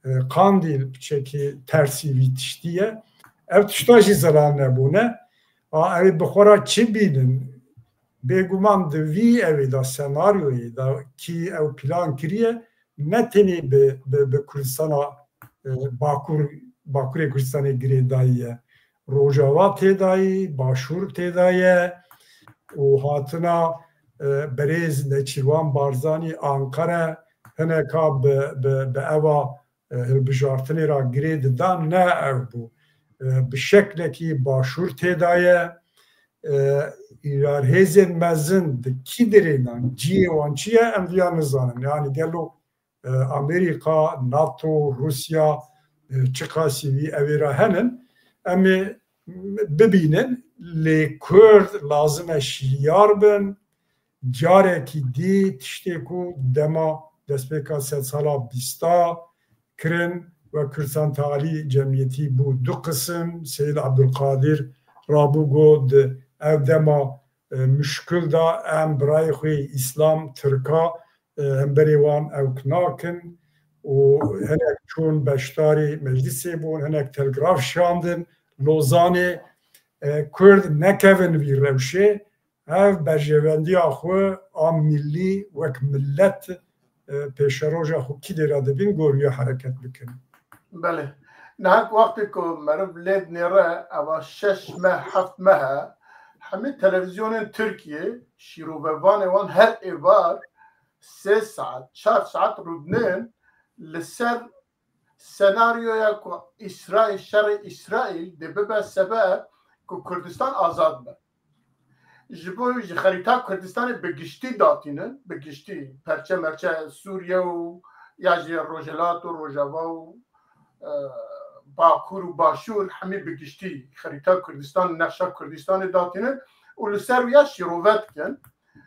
E, Qandîl piçekî tersî vî tiştî ye. Ev tişta jî zelal nebûne. A, ew ê bi xwe re çi bînin? Bêguman di vî ewê de, senaryoyê de kî ew plan kiriye, ne tenê bi, bi, bi Kurdistana, e, Bakur, Bakurê Kurdistanê girêdayî ye. Rojava tê de ye, Başûr tê de ye û hatina, e, berêz Neçîrwan Barzanî Anqere hineka bi, bi, bi eva, e, hilbijartinê re girê didan, ne ev bû. E, bi şeklekî Başûr tê de ye. E, îrar hêzên mezin di kî derê ne, cihê wan çi ye, em viya nizanin. Yanî gelo e, Amerîka, nato, Rûsya, e, çiqasî wî ew ê re henin, em ê bibînin, lê Kurd lazim e şiyar bin. Carekî dî tiştê ku dema destpêka sedsala bîsta kirin, wek Kurdistan Talî Cemiyetî bû du qisim, Seyîd Abdulkadir rabû got, ev dema, e, muşkil da em birayê xwe yê Îslam, Tirka, e, hemberê wan ewk nakin û hinek çûn beşdarî meclisê bûn, hinek telgraf şandin Lozanê, e, Kurd nekevin vî rewşê, ev berjewendiya xwe a millî wek millet, e, pêşeroja xwe kî dê re dibîn, gor wî hereket bikin. Belê. Niha wextê ku meriv lê dinêre, eva şeş meh, heft meh e, hemî televîzyonên Tirkiyê, şîrovevanê wan her êvar sê saet, çar saet rûdinin li ser senaryoya ku Îsraîl, şerê Îsraîl dê bibe sebeb ku Kurdistan azad be. Ji bo ji xerîta Kurdistanê bi giştî datînin, bi giştî perçe merçe Sûriye û ya jî Rojhilat û Rojava û, e, Bakur û Başûr hemî bi giştî xerîta Kurdistan, nexşa Kurdistanê datînin û li ser wî ya şîrove dikin.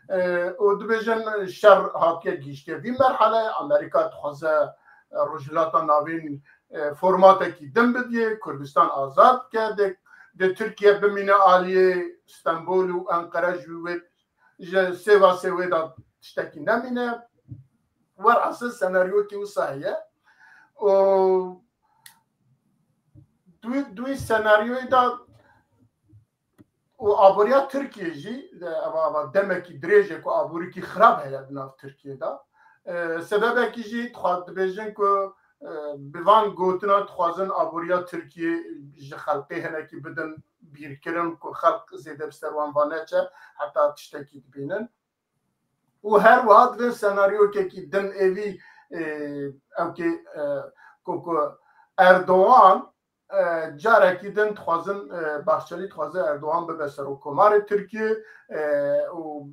E, û dibêjin şer hatiye gihîştiye vî merhele, Amerîka dixwaze, e, Rojhilata Navîn, e, formatekî din bidiyê, Kurdistan azad bike, dê, dê Tirkiye bimîne aliyê Stenbol û Enqere ji wê ji sêvasê wê de tiştekî nemîne. Werhasil senaryokî wisa heye. Û duyî, duyî senaryoyê de û aboriya Tirkiyê jî, e, eva, eva demekî dirêj e ku aborîkî xirab heye di nav Tirkiyê de. E, sebebekî jî dixwa-, dibêjin ku, e, bi van gotinan dixwazin aboriya Tirkiyê ji xelkê hinekî bidin bîrkirin ku xelk zêde bi ser wan va neçe, heta tiştekî dibînin. Û her wiha divê senaryokekî din êvî, e, ew kê, e, ku, ku Erdogan, e, carekî din dixwazin, e, Bahçelî dixwaze Erdogan bibe serokkomarê Tirkiyê, e, û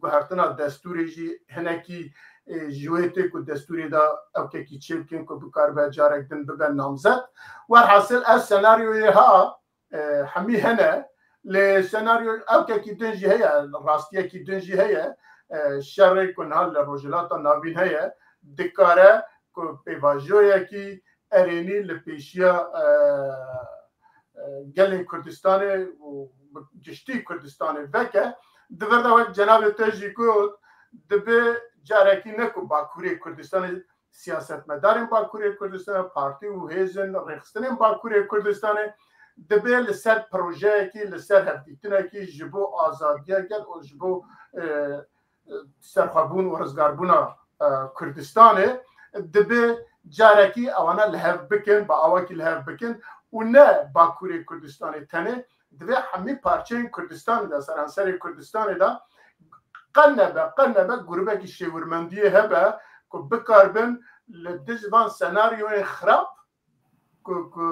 guhertina destûrê jî hinekî, e, ji wê tê ku destûrê de ewkekî çêbikin ku bikaribe carek din bibe namzet. Werhasil ev senaryoyê ha, e, hemî hene, lê senaryo ewkekî din jî heye, rastiyekî din jî heye, e, şerê ku niha li Rojhilata Navîn heye, dikare ku pêvajoyekî erênî li pêşiya, e, e, gelên Kurdistanê û bi giştî Kurdistanê veke. Di vir de wek cenabê te jî got, dibe carekî ne ku Bakurê Kurdistanê siyasetmedarên Bakurê Kurdistanê, partî û hêzên rêxistinên Bakurê Kurdistanê dibe li ser projeyekî, li ser hevdîtinekî ji bo azadiya gel û ji bo, e, serxwebûn û rizgarbûna, e, Kurdistanê, dibe carekî ewana li hev bikin, bi awakî li hev bikin û ne Bakurê Kurdistanê tenê, divê hemî parçeyên Kurdistanê de, seranserê Kurdistanê de qe nebe, qe nebe grûbekî şêwirmendiyê hebe ku bikarbin li dij van senaryoyên xirab ku, ku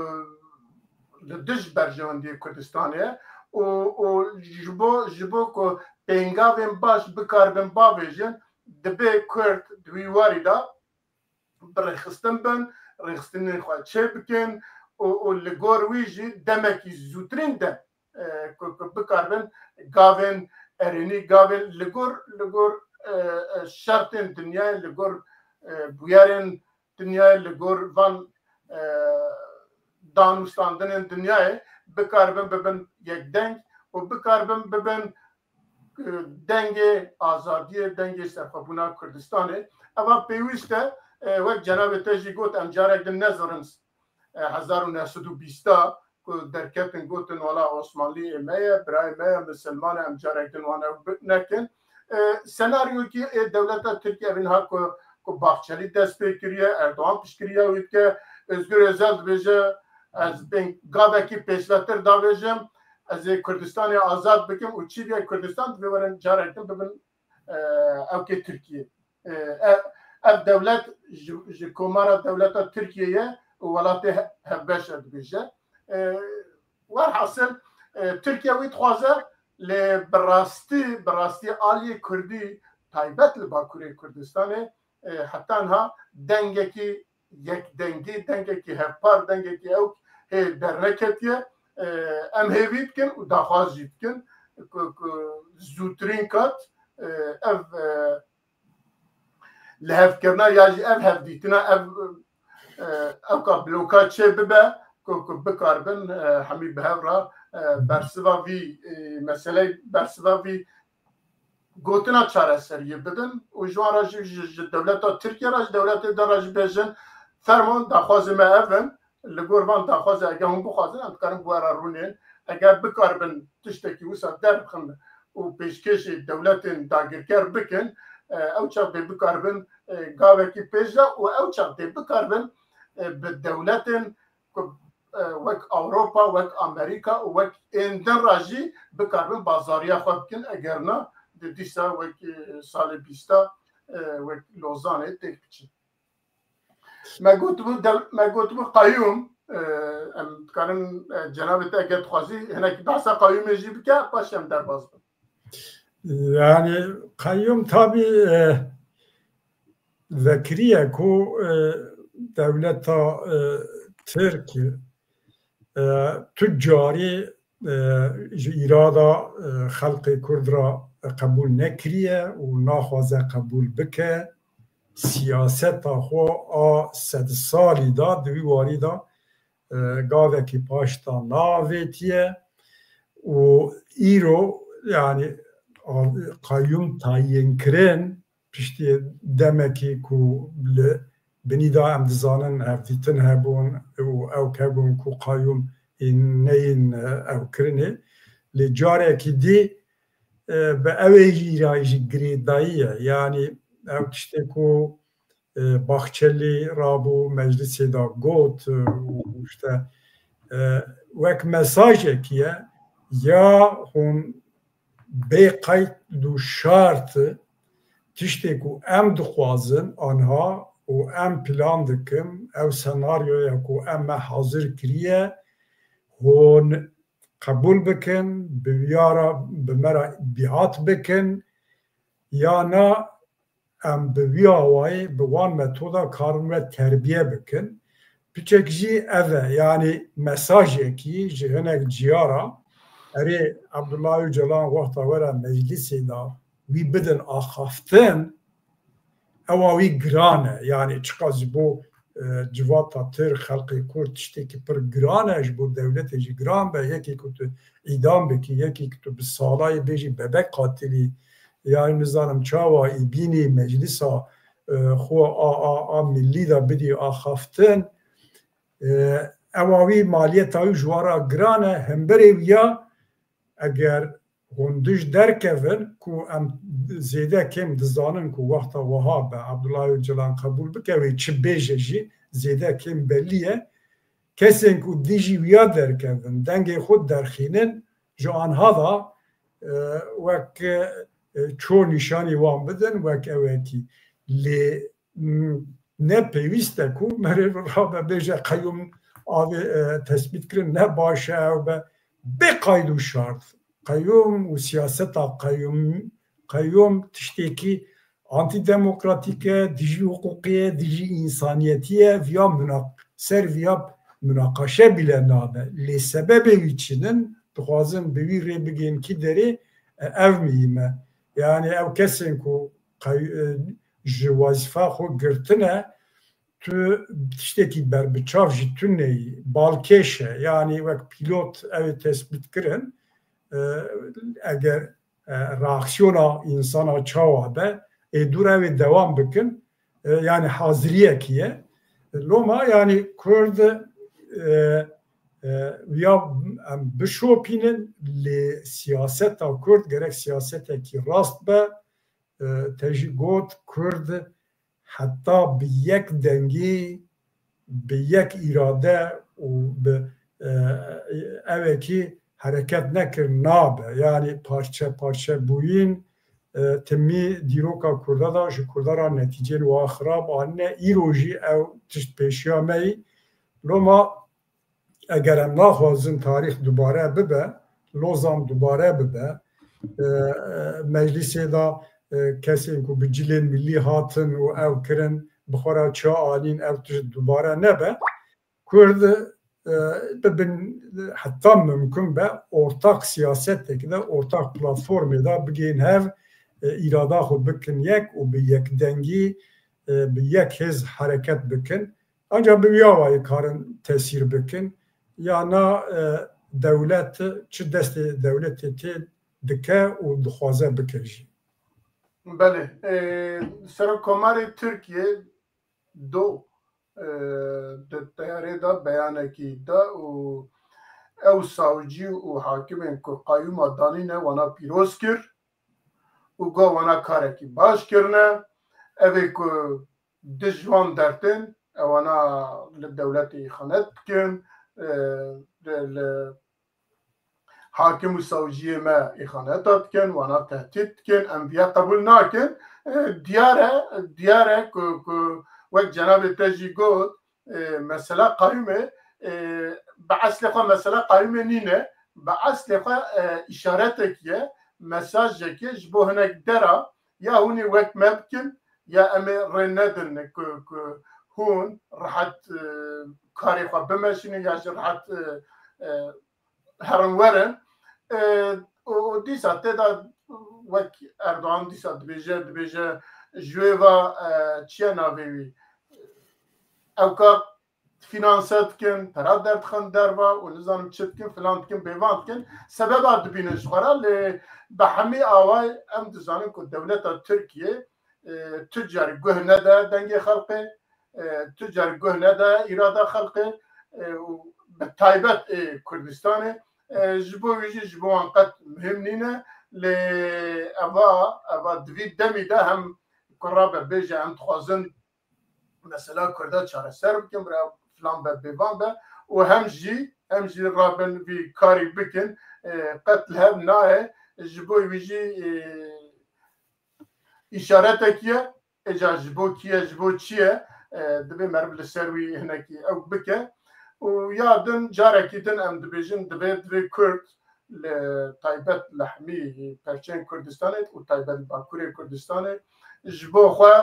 li dij berjewendiyê Kurdistanê ye û, û ji bo, ji bo ku pêngavên baş bikarbin bavêjin, dibe Kurd di wî warî de bi rêxistin bin, rêxistinên xwe çê bikin û, û li gor wî jî demekî zûtirîn de, e, ku, ku bikaribin gavên erênî, gavên li gor, li gor, e, e, şertên dinyayê, li gor, e, bûyerên dinyayê, li gor van, e, danûstandinên dinyayê bikaribin bibin yekdeng û bikaribin bibin, e, dengê azadiyê, dengê serxwebûna Kurdistanê. Eva pêwîst e, e, wek cenabê te jî got, em carek din nezirin, e, hezar û neh sed û bîsta ku derketin gotin, wela Osmanlî ê me ye, birayê me ye, misilman e, em carek din wan ew bi-, nekin. E, senaryokî ê dewleta Tirkiye evîn ha ku, ku Bahçelî dest pê kiriye, Erdogan piştgiriya wî dike, Özgür Özel dibêje, ez bên gavekî pêşvetir davêjim, ez ê Kurdistanê azad bikim û çî bîye Kurdistan divê werin carek din bibin, e, ewkê Tirkiye. E, ev, ev dewlet ji, ji komara dewleta Tirkiye ye û welatê he-, hevbeş e dibêje. E, werhasil, e, Tirkiye wî dixwaze, lê bi rastî, bi rastî aliyê Kurdî taybet li Bakurê Kurdistanê, e, heta niha dengekî yekdengî, dengekî hevpar, dengekî ew hê derneketiye. E, em hêvî dikin û daxwaz jî dikin ku, ku zûtirîn kat, e, ev, e, lihevkirina ya jî ev hevdîtina, ev, e, ewka bloka çê bibe ku, ku bikaribin, e, hemî bi hev re, e, bersiva vî, e, meseleyê, bersiva vî gotina çareseriyê bidin û ji wan re jî, ji, ji dewleta Tirkiye re, ji dewletê din re jî bêjin, fermo, daxwazê me ev in, li gor van daxwazê eger hûn bixwazin, em dikarin bi we re rûnên. Eger bikaribin tiştekî wisa derbixin û pêşkêşî dewletên dagirker bikin, e, ew çax dê bikaribin, e, gavekî pêş de û ew çax dê bikaribin, e, bi dewletên ku, e, wek Ewropa, wek Amerîka û wek ên din re jî bikaribin bazariya xwe bikin, eger na di dîsa wek, e, salê bîsta, e, wek Lozanê têk biçin. Me gotibû dew-, me gotibû qeyûm, e, em dikarin, e, cenabê te eger dixwazî hinekî behsa qeyûmê jî bike, paşê em derbas bin. Yani qeyûm tabî, e, vekiriye ku, e, dewleta, e, Tirk, e, tu carî, e, ji îrada, e, xelkê Kurd re qebûl nekiriye û naxwaze qebûl bike. Siyaseta xwe a sed salî de di wî warî de, e, gavekî paşta navêtiye û îro, yani, qayyûm tayîn kirin, piştî demekî ku li binî de em dizanin hevdîtin hebûn û ew hebûn ku qayyûm ên neyên ew kirinê. Lê carekî dî, e, bi ewê jî re jî girêdayî ye. Yanî ew tiştê ku, e, Bahçelî rabû meclisê de got, e, û işte, e, wek mesajekî ye, ya hûn bê qeyd û şart tiştê ku em dixwazin anha û em plan dikim, ew senaryoya ku em me hazir kiriye, hûn qebûl bikin, bi wî ya re bi me re bîat bikin, ya na em bi wî awayî, bi wan metoda karin we terbiye bikin. Piçek jî ev e, yanî mesajekî ji hinek ciyara, erê Abdullah Öcalan wexta were meclisê de wî bidin axaftin, ewa wî giran e. Yanî çiqas ji bo, e, civata tir, xelqê Kurd tiştekî pir giran e, ji bo dewletê jî giran be, yekî ku tu îdam bikî, yekî ku tu bi salayê bêjî bebek qatilî, yanî nizanim çawa î bînî meclisa, e, xwe a, a, a millî de bidî axaftin, e, ewa wî maliyeta wî ji wan re giran e. Hemberê wî ya eger hûn dij derkevin ku em zêde kêm dizanin ku wexta wiha be Abdullah Öcalan qebûl bike, wê çi bêje jî zêde kêm belî ye. Kesên ku dijî wiya derkevin, dengê xwe derxînin, ji anha da, e, wek, e, ço nîşanî wan bidin, wek ewekî. Lê, m, ne pêwîst e ku merê rabe bêje qeyûm avê, e, tespît kirin ne baş e ew be. Bê qayd û şart. Qeyûm û siyaseta qeyûm, qeyûm tiştekî antîdemokratîk e, dijî hiqûqê ye, dijî însaniyetî ye, viya muna-, ser viya munaqaşe bîle nabe. Lê sebebê wî çi nin, dixwazin bi wî rê bigên kî derê, e, ev muhîm e. Yanî ew kesên ku qey-, e, ji wezîfa xwe girtine, tu tiştekî berbiçav jî tu neyî, balkêş e. Yanî wek pîlot ew ê tespît kirin, e, eger, e, reaksiyona însana çawa be, ê dûr ew ê dewam bikin. E, yanî haziriyekî ye. Loma yanî Kurd, e, e, ya em bişopînin, lê siyaseta Kurd gerek siyasetekî rast be. E, te jî got, Kurd heta bi yek dengî, bi yek îrade û bi, e, ewekî hereket nekir nabe. Yanî parçe parçe bûyîn, e, timî dîroka Kurda da ji Kurda ra netîcên wiha xirab anîne. Îro jî ew tişt pêşiya me yî. Loma eger em naxwazin tarîx dubare bibe, Lozan dubare bibe, e, e, meclisê de, e, kesên ku bi cilên millî hatin û ew kirin, bi xwe re çi anîn, ew tişt dubare nebe, Kurd, e, bibin, heta mimkun be, ortak siyasetek de, ortak platformê de bigihên hev, e, îrada xwe bikin yek û bi yekdengî, e, bi yek hêz hereket bikin. Ancak bi wî awayî karin tesîr bikin. Ya na, e, dewlet çi destê dewletê tê dike û dixwaze bike jî. Belê, e, Serokkomarê Tirkiye do, e, di teyarê de beyanekî da û ew savcî û hakimên ku qayûma danîne wana pîroz kir û got wana karekî baş kirine. Ev ê ku dij wan dertên, ewana li dewletê îxanet dikin, e, li, li hakim û sawciyê me îxaneta dikin, wana tehdît dikin, em viya qebûl nakin. E, diyar e, diyar e ku, ku wek cenabê te jî got, e, mesela qayûmê, e, bi eslê xwe mesela qayûmê nîne, bi eslê xwe, e, îşaretek ye, mesajek ye ji bo hinek dera, ya hûn ê wek me bikin, ya em ê rê nedin ku, ku hûn rehet, e, karê xwe bimeşînin ya jî rehet, e, e, herin werin. E, û, û dîsa tê de wek Erdogan dîsa dibêje, dibêje ji wê ve, e, çi ye navê wî? Ewka fînanse dikin, pera derdixin derva û nizanim çi dikin, filan dikin, bêvan dikin. Sebeba dibînin ji xwe re, lê bi hemî awayî em dizanin ku dewleta Tirkiyê, e, tu car guh nede dengê xelkê, e, tu car guh nede îrada xelkê, e, û bi taybet ê Kurdistanê. E, ji bo wî jî ji bo wan qet muhim nîne, lê eva, eva di vî demî de hem ku rabe bêje em dixwazin mesela Kurda çareser bikin, bira filan be, bêvan be û hem jî, hem jî rabin vî karî bikin, e, qet li hev nayê. Ji bo wî jî, e, îşaretekî ye. Êca ji bo kî ye, ji bo çi ye, e, divê meriv li ser wî hinekî ew bike. Û ya din, carekî din em dibêjin, divê, divê Kurd li taybet li hemî perçeyên Kurdistanê û taybet li Bakurê Kurdistanê ji bo xwe,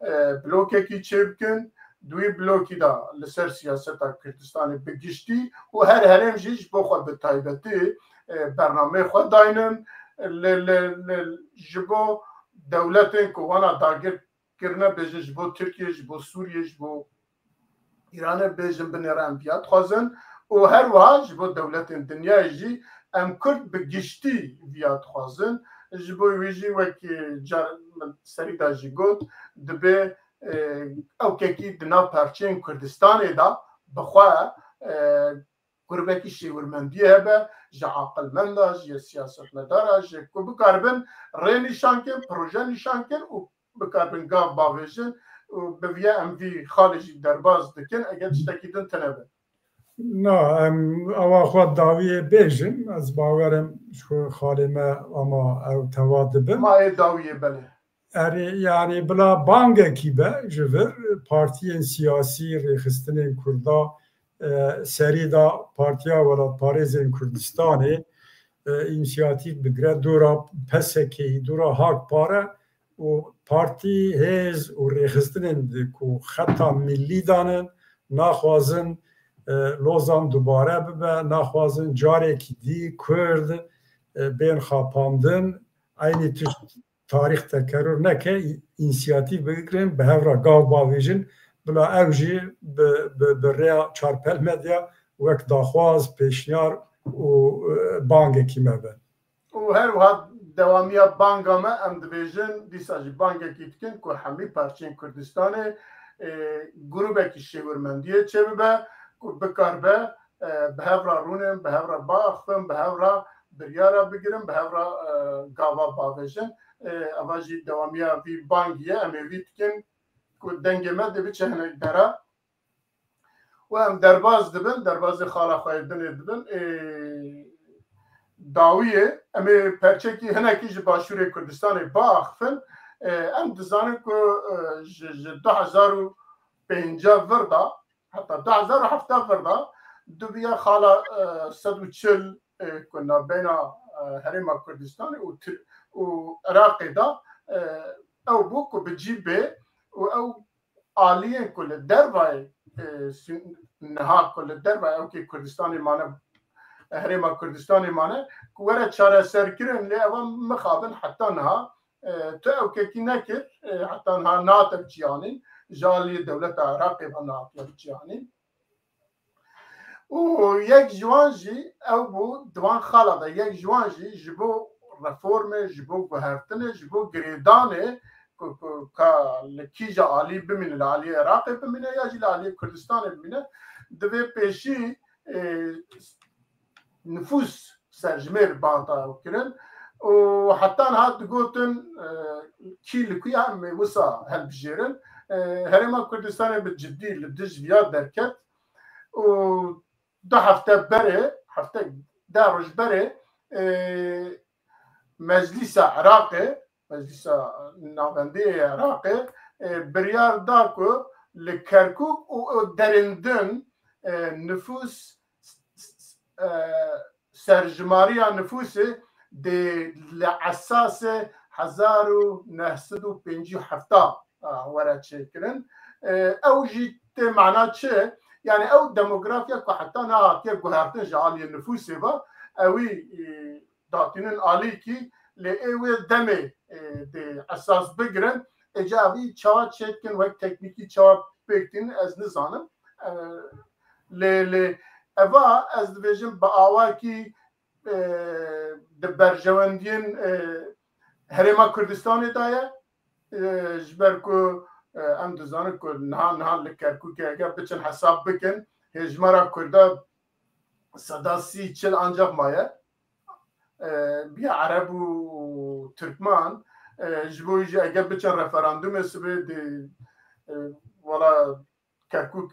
e, blokekî çêbikin. Di wî blokî de li ser siyaseta Kurdistanê bi giştî û her herêm jî ji bo xwe bi taybetî, e, bernameyê xwe daynin. Li, li, li, ji bo dewletên ku wana dagir kirine, bêjin ji bo Tirkiye, ji bo Sûriye, ji bo Îranê, bêjin binêre em viya dixwazin û her wiha ji bo dewletên dinyayê jî em Kurd bi giştî viya dixwazin. Ji bo wî jî wekî car min serî de jî got, dibe, e, ew kekî di nav perçeyên Kurdistanê de bi xwe, e, grûbekî şêwirmendiyê hebe, ji aqilmenda, ji siyasetmedara, ji ku bikaribin rê nîşan kin, proje nîşan kin û bikaribin gav bavêjin û bi viya em vî xalê jî derbas dikin, eger tiştekî din tine be. Na, em ewa xwe dawiyê bêjin, ez bawerim ji xwe xalê me ama ew tewa dibin. Ma ê dawiyê belê. Erê, yani bila bangekî be ji vir partiyên siyasî, rêxistinên Kurda, e, serî da Partiya Welatparêzên Kurdistanê, e, însiyatîf bigire dora P S K'yî, dora Hak Pare û partî, hêz û rêxistinên di ku xeta millî danin, naxwazin, e, Lozan dubare bibe, naxwazin carekî dî Kurd, e, bên xapandin, eynî tişt tarîx tekerûr neke, însiyatîf bigirin, bi hev re gav bavêjin, bila ew jî bi, bi, bi rêya Çarpel Medya wek daxwaz, pêşniyar û, e, bangekî me be. Û her wiha dewamiya banga me, em dibêjin, dîsa jî bangekî dikin ku hemî parçeyên Kurdistanê, e, grûbekî şêwirmendiyê çêbibe, ku bikaribe, e, bi hev re rûnin, bi hev re biaxifin, bi hev re biryara bigirin, bi hev re, e, gava bavêjin. E, eva jî dewamiya vî bangî ye, em ê vî dikin ku dengê me dê biçe hinek dera. Û em derbas dibin, derbazê xala xwe yê dinê dibin. Ê, dawiyê, em ê perçekî hinekî ji Başûrê Kurdistanê biaxifin. Ê, em dizanin ku, e, ji, ji du hezar û pêncî vir de, heta du hezar û hevdeh vir de, dubiya xala, e, sed û çil, e, ku navbeyna, e, Herêma Kurdistanê û Tir-, û Iraqê de, e, ew bû ku bi cî bê û ew aliyên ku li dervayê, e, sî-, niha ku li dervayê ewkê Kurdistanê mane, Herêma Kurdistanê mane, ku were çareserkirin, lê evan mixabin heta niha, e, tu ewkekî nekir, e, heta niha nate biçiyanîn, ji aliyê dewleta Iraqê ve nehatiye biçiyanîn. Û yek ji wan jî ew bû, di wan xala de yek ji wan jî ji bo reformê, ji bo guhertinê, ji bo girêdanê ku, ku ka li kîja alî bimîne, li aliyê Iraqê bimîne ya jî li aliyê Kurdistanê bimîne, divê pêşî, e, nifûs serjimêr bata ew kirin û heta niha digotin, e, kî li ku ye, em ê wisa hilbijêrin. E, Herêma Kurdistanê bi cidî li dij viya derket û du hefte berê, hefte, deh roj berê, e, Meclîsa Iraqê, Meclîsa Navendê yê Iraqê, e, biryar da ku li Kerkûk û, û derên din, e, nifûs, e, serjimariya nifûsê dê li esasê hezar û neh sed û pêncî û heft, a, were çêkirin. E, ew jî tê mana çi? Yani ew demografiya ku heta niha hatiye guhertin ji aliyê nifûsê ve, ewî, e, datînin alîkî, lê ê wê demê, e, dê esas bigirin. Êca evî çawa çêdikin, wek teknîkî çawa pêk tînin, ez nizanim. E, Lê, lê eva ez dibêjim bi awakî, e, di berjewendiyên, e, Herêma Kurdistanê de ye. E, ji ber ku, e, em dizanin ku niha, niha li Kerkûkê eger biçin hesab bikin, hêjmara Kurda seda sî çil ancaq maye. E, biya Ereb û Tirkman, e, ji bo jî eger biçin referandumê sibê di, e, wala Kerkûk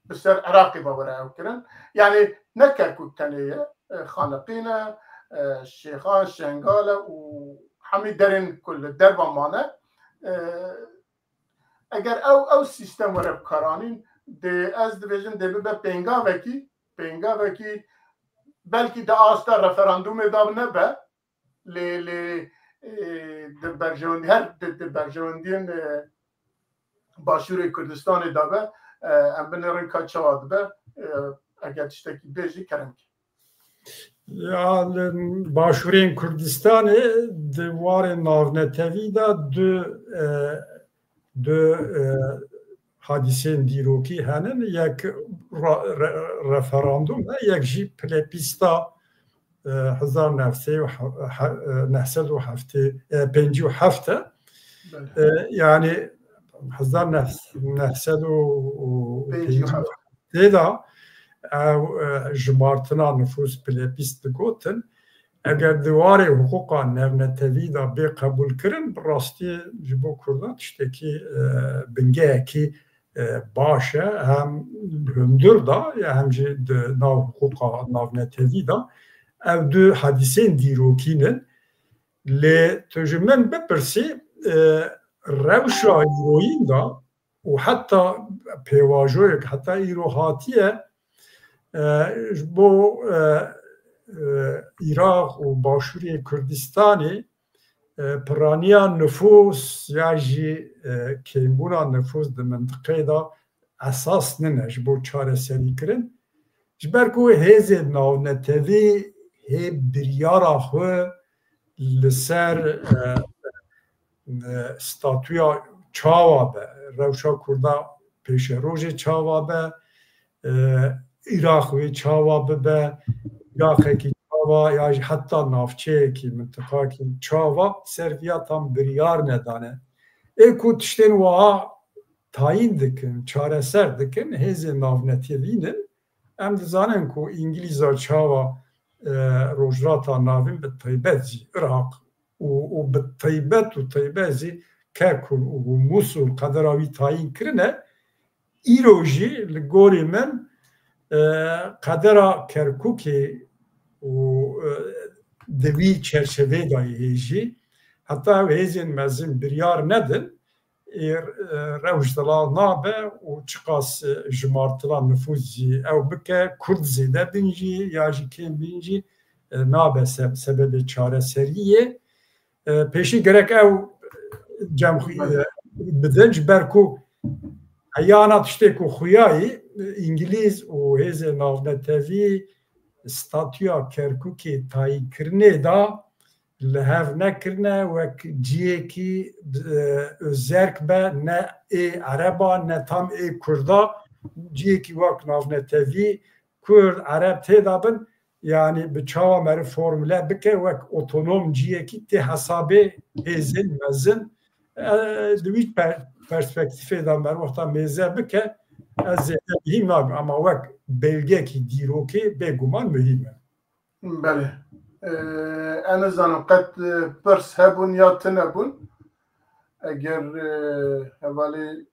bi ser Iraqê ve were ew kirin. Yani ne Kerkûk tenê ye, e, Xaneqîn e, e, Şêxan, Şengal e û hemî derên ku li derva mane. E, eger ew, ew sîstem were bikaranîn, dê ez dibêjim dê bibe pêngavekî, pêngavekî belkî di asta referandumê de nebe, lê, lê, e, di berjewendî, her di, di berjewendiyên, e, Başûrê Kurdistanê de be, e, em binêrin ka çawa dibe, e, eger tiştekî bêjî kerem kî. Ya, li Başûrên Kurdistanê di warê navnetevî de du, e, du, e, hadîsên dîrokî henin, yek ra-, re-, referandum e, yek jî plebîsta, e, hezar neh sed û he-, he-, e, neh sed û heftê, e, pêncî û heft e. Belê. E, yani hezar neh sed û pêncî û heft. Tê de ew, e, jimartina nifûs plebîst digotin. Eger di warê hiqûqa navnetevî de bê qebûlkirin, bi rastî ji bo Kurdan tiştekî, e, bingehekî, e, baş e, hem hundir de, ya hem jî di nav hiqûqa navnetevî de. Ev du hadîsên dîrokî ne. Lê tu ji min bipirsî, e, rewşa îroyîn de û heta pêvajoyek heta îro hatiye, e, ji bo, e, e, Iraq û Başûrê Kurdistanê, e, piraniya nifûs ya jî, e, kêmbûna nifûs di mintiqeyê de esas nine ji bo çareserîkirin. Ji ber ku hêzên navnetevî hê biryara xwe li ser, e, e, statûya çawa be, rewşa Kurda pêşerojê çawa be, e, Iraq wê çawa bibe, Iraqekî çawa ya jî heta navçeyekî, mintiqakî çawa ser viya tam biryar nedane. Ê ku tiştên wiha tayîn dikin, çareser dikin, hêzên navnetevî ne. Em dizanin ku Îngilîza çawa, e, Rojhilata Navîn bi taybet jî Iraq û, û bi taybet û taybet jî Kerkûk û Mûsul qedera wî tayîn kirine. Îro jî li gorî min, e, qedera Kerkûkê û, e, di vî çerçeveyê de hê jî heta ew hêzên mezin biryar nedin, ê, e, rewş zelal nabe û çiqas, e, jimartina nifûs jî ew bike, Kurd zêde bin jî ya jî kêm bin jî, e, nabe se-, sebebê çareseriyê. E, pêşî gerek ew cem xwe, e, bidin, ji ber ku heyana tiştê ku xuyayî, e, Îngilîz û hêzên navnetevî statûya Kerkûkê tayînkirinê da li hev nekirine, wek cihekî, e, özerk be, ne ê Ereba, ne tam ê Kurda, cihekî wek navnetevî, Kurd, Ereb tê de bin, yanî bi çawa meriv formule bike, wek otonom cihekî tê hesabê hêzên mezin, e, di wî per-, perspektîfê de meriv wexta mêze bike, ez zêde muhîm nabim, ama wek belgekî dîrokê bêguman muhîm e. Belê. E, ez nizanim qet, e, pirs hebûn ya tune bûn. Eger, e, hevalê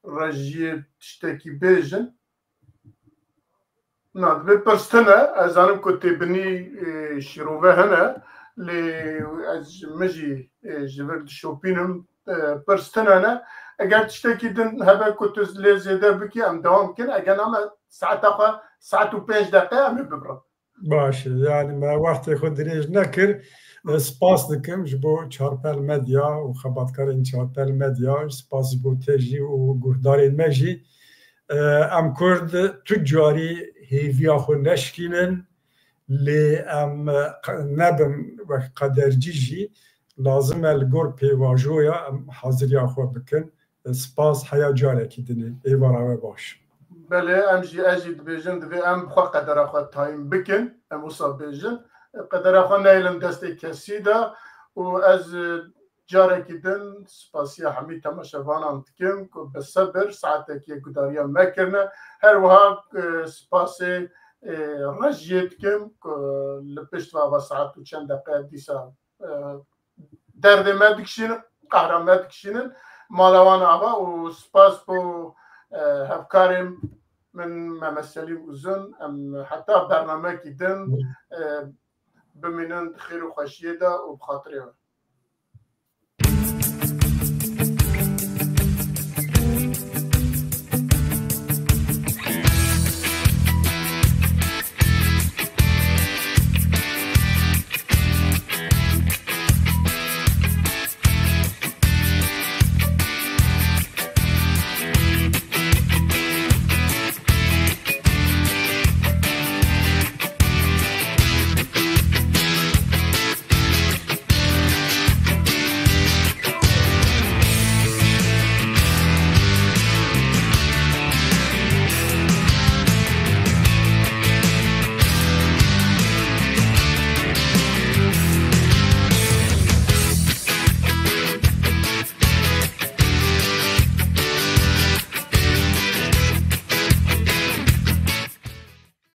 rejiyê tiştekî bêjin. Na, divê pirs tune. Ez zanim ku têbinî, e, şîrove hene, lê ez ji, min jî, e, ji vir dişopînim, e, pirs tune ne. Eger tiştekî din hebe ku tu lê zêde bikî, em dewam bikin. Eger na me saeta xwe, saet û pênc deqe em ê bibirin. Baş e, yani me wextê xwe dirêj nekir. E, spas dikim ji bo Çarpel Medya û xebatkarên Çarpel Medya, spas ji bo te jî û guhdarên me jî. E, em Kurd tu carî hêviya xwe neşkînin, lê em, e, qe-, nebin wek qedercî jî, lazim e li gor pêvajoya em haziriya xwe bikin. E, spas, heya carekî dinê. Êvara we baş. Belê, em jî, ez jî dibêjim, divê em bi xwe qedera xwe tayîn bikin, em wisa bêjin. Qedera xwe neyêlin destê kesî de û ez, e, carekî din spasiya hemî temaşevanan dikim ku bi sebir saetekê gudariya me kirine. Her wiha, e, spasê, e, rejiyê dikim ku li pişt ve ava saet û çend deqe dîsa, e, derdê me dikişînin, qehra me dikişînin mala wan ava û spas bo, e, hevkarên min Mehmet Selîm Uzun, em heta bernamekî din, e, bimînin di xêr û xweşiyê de û bi xatirê we.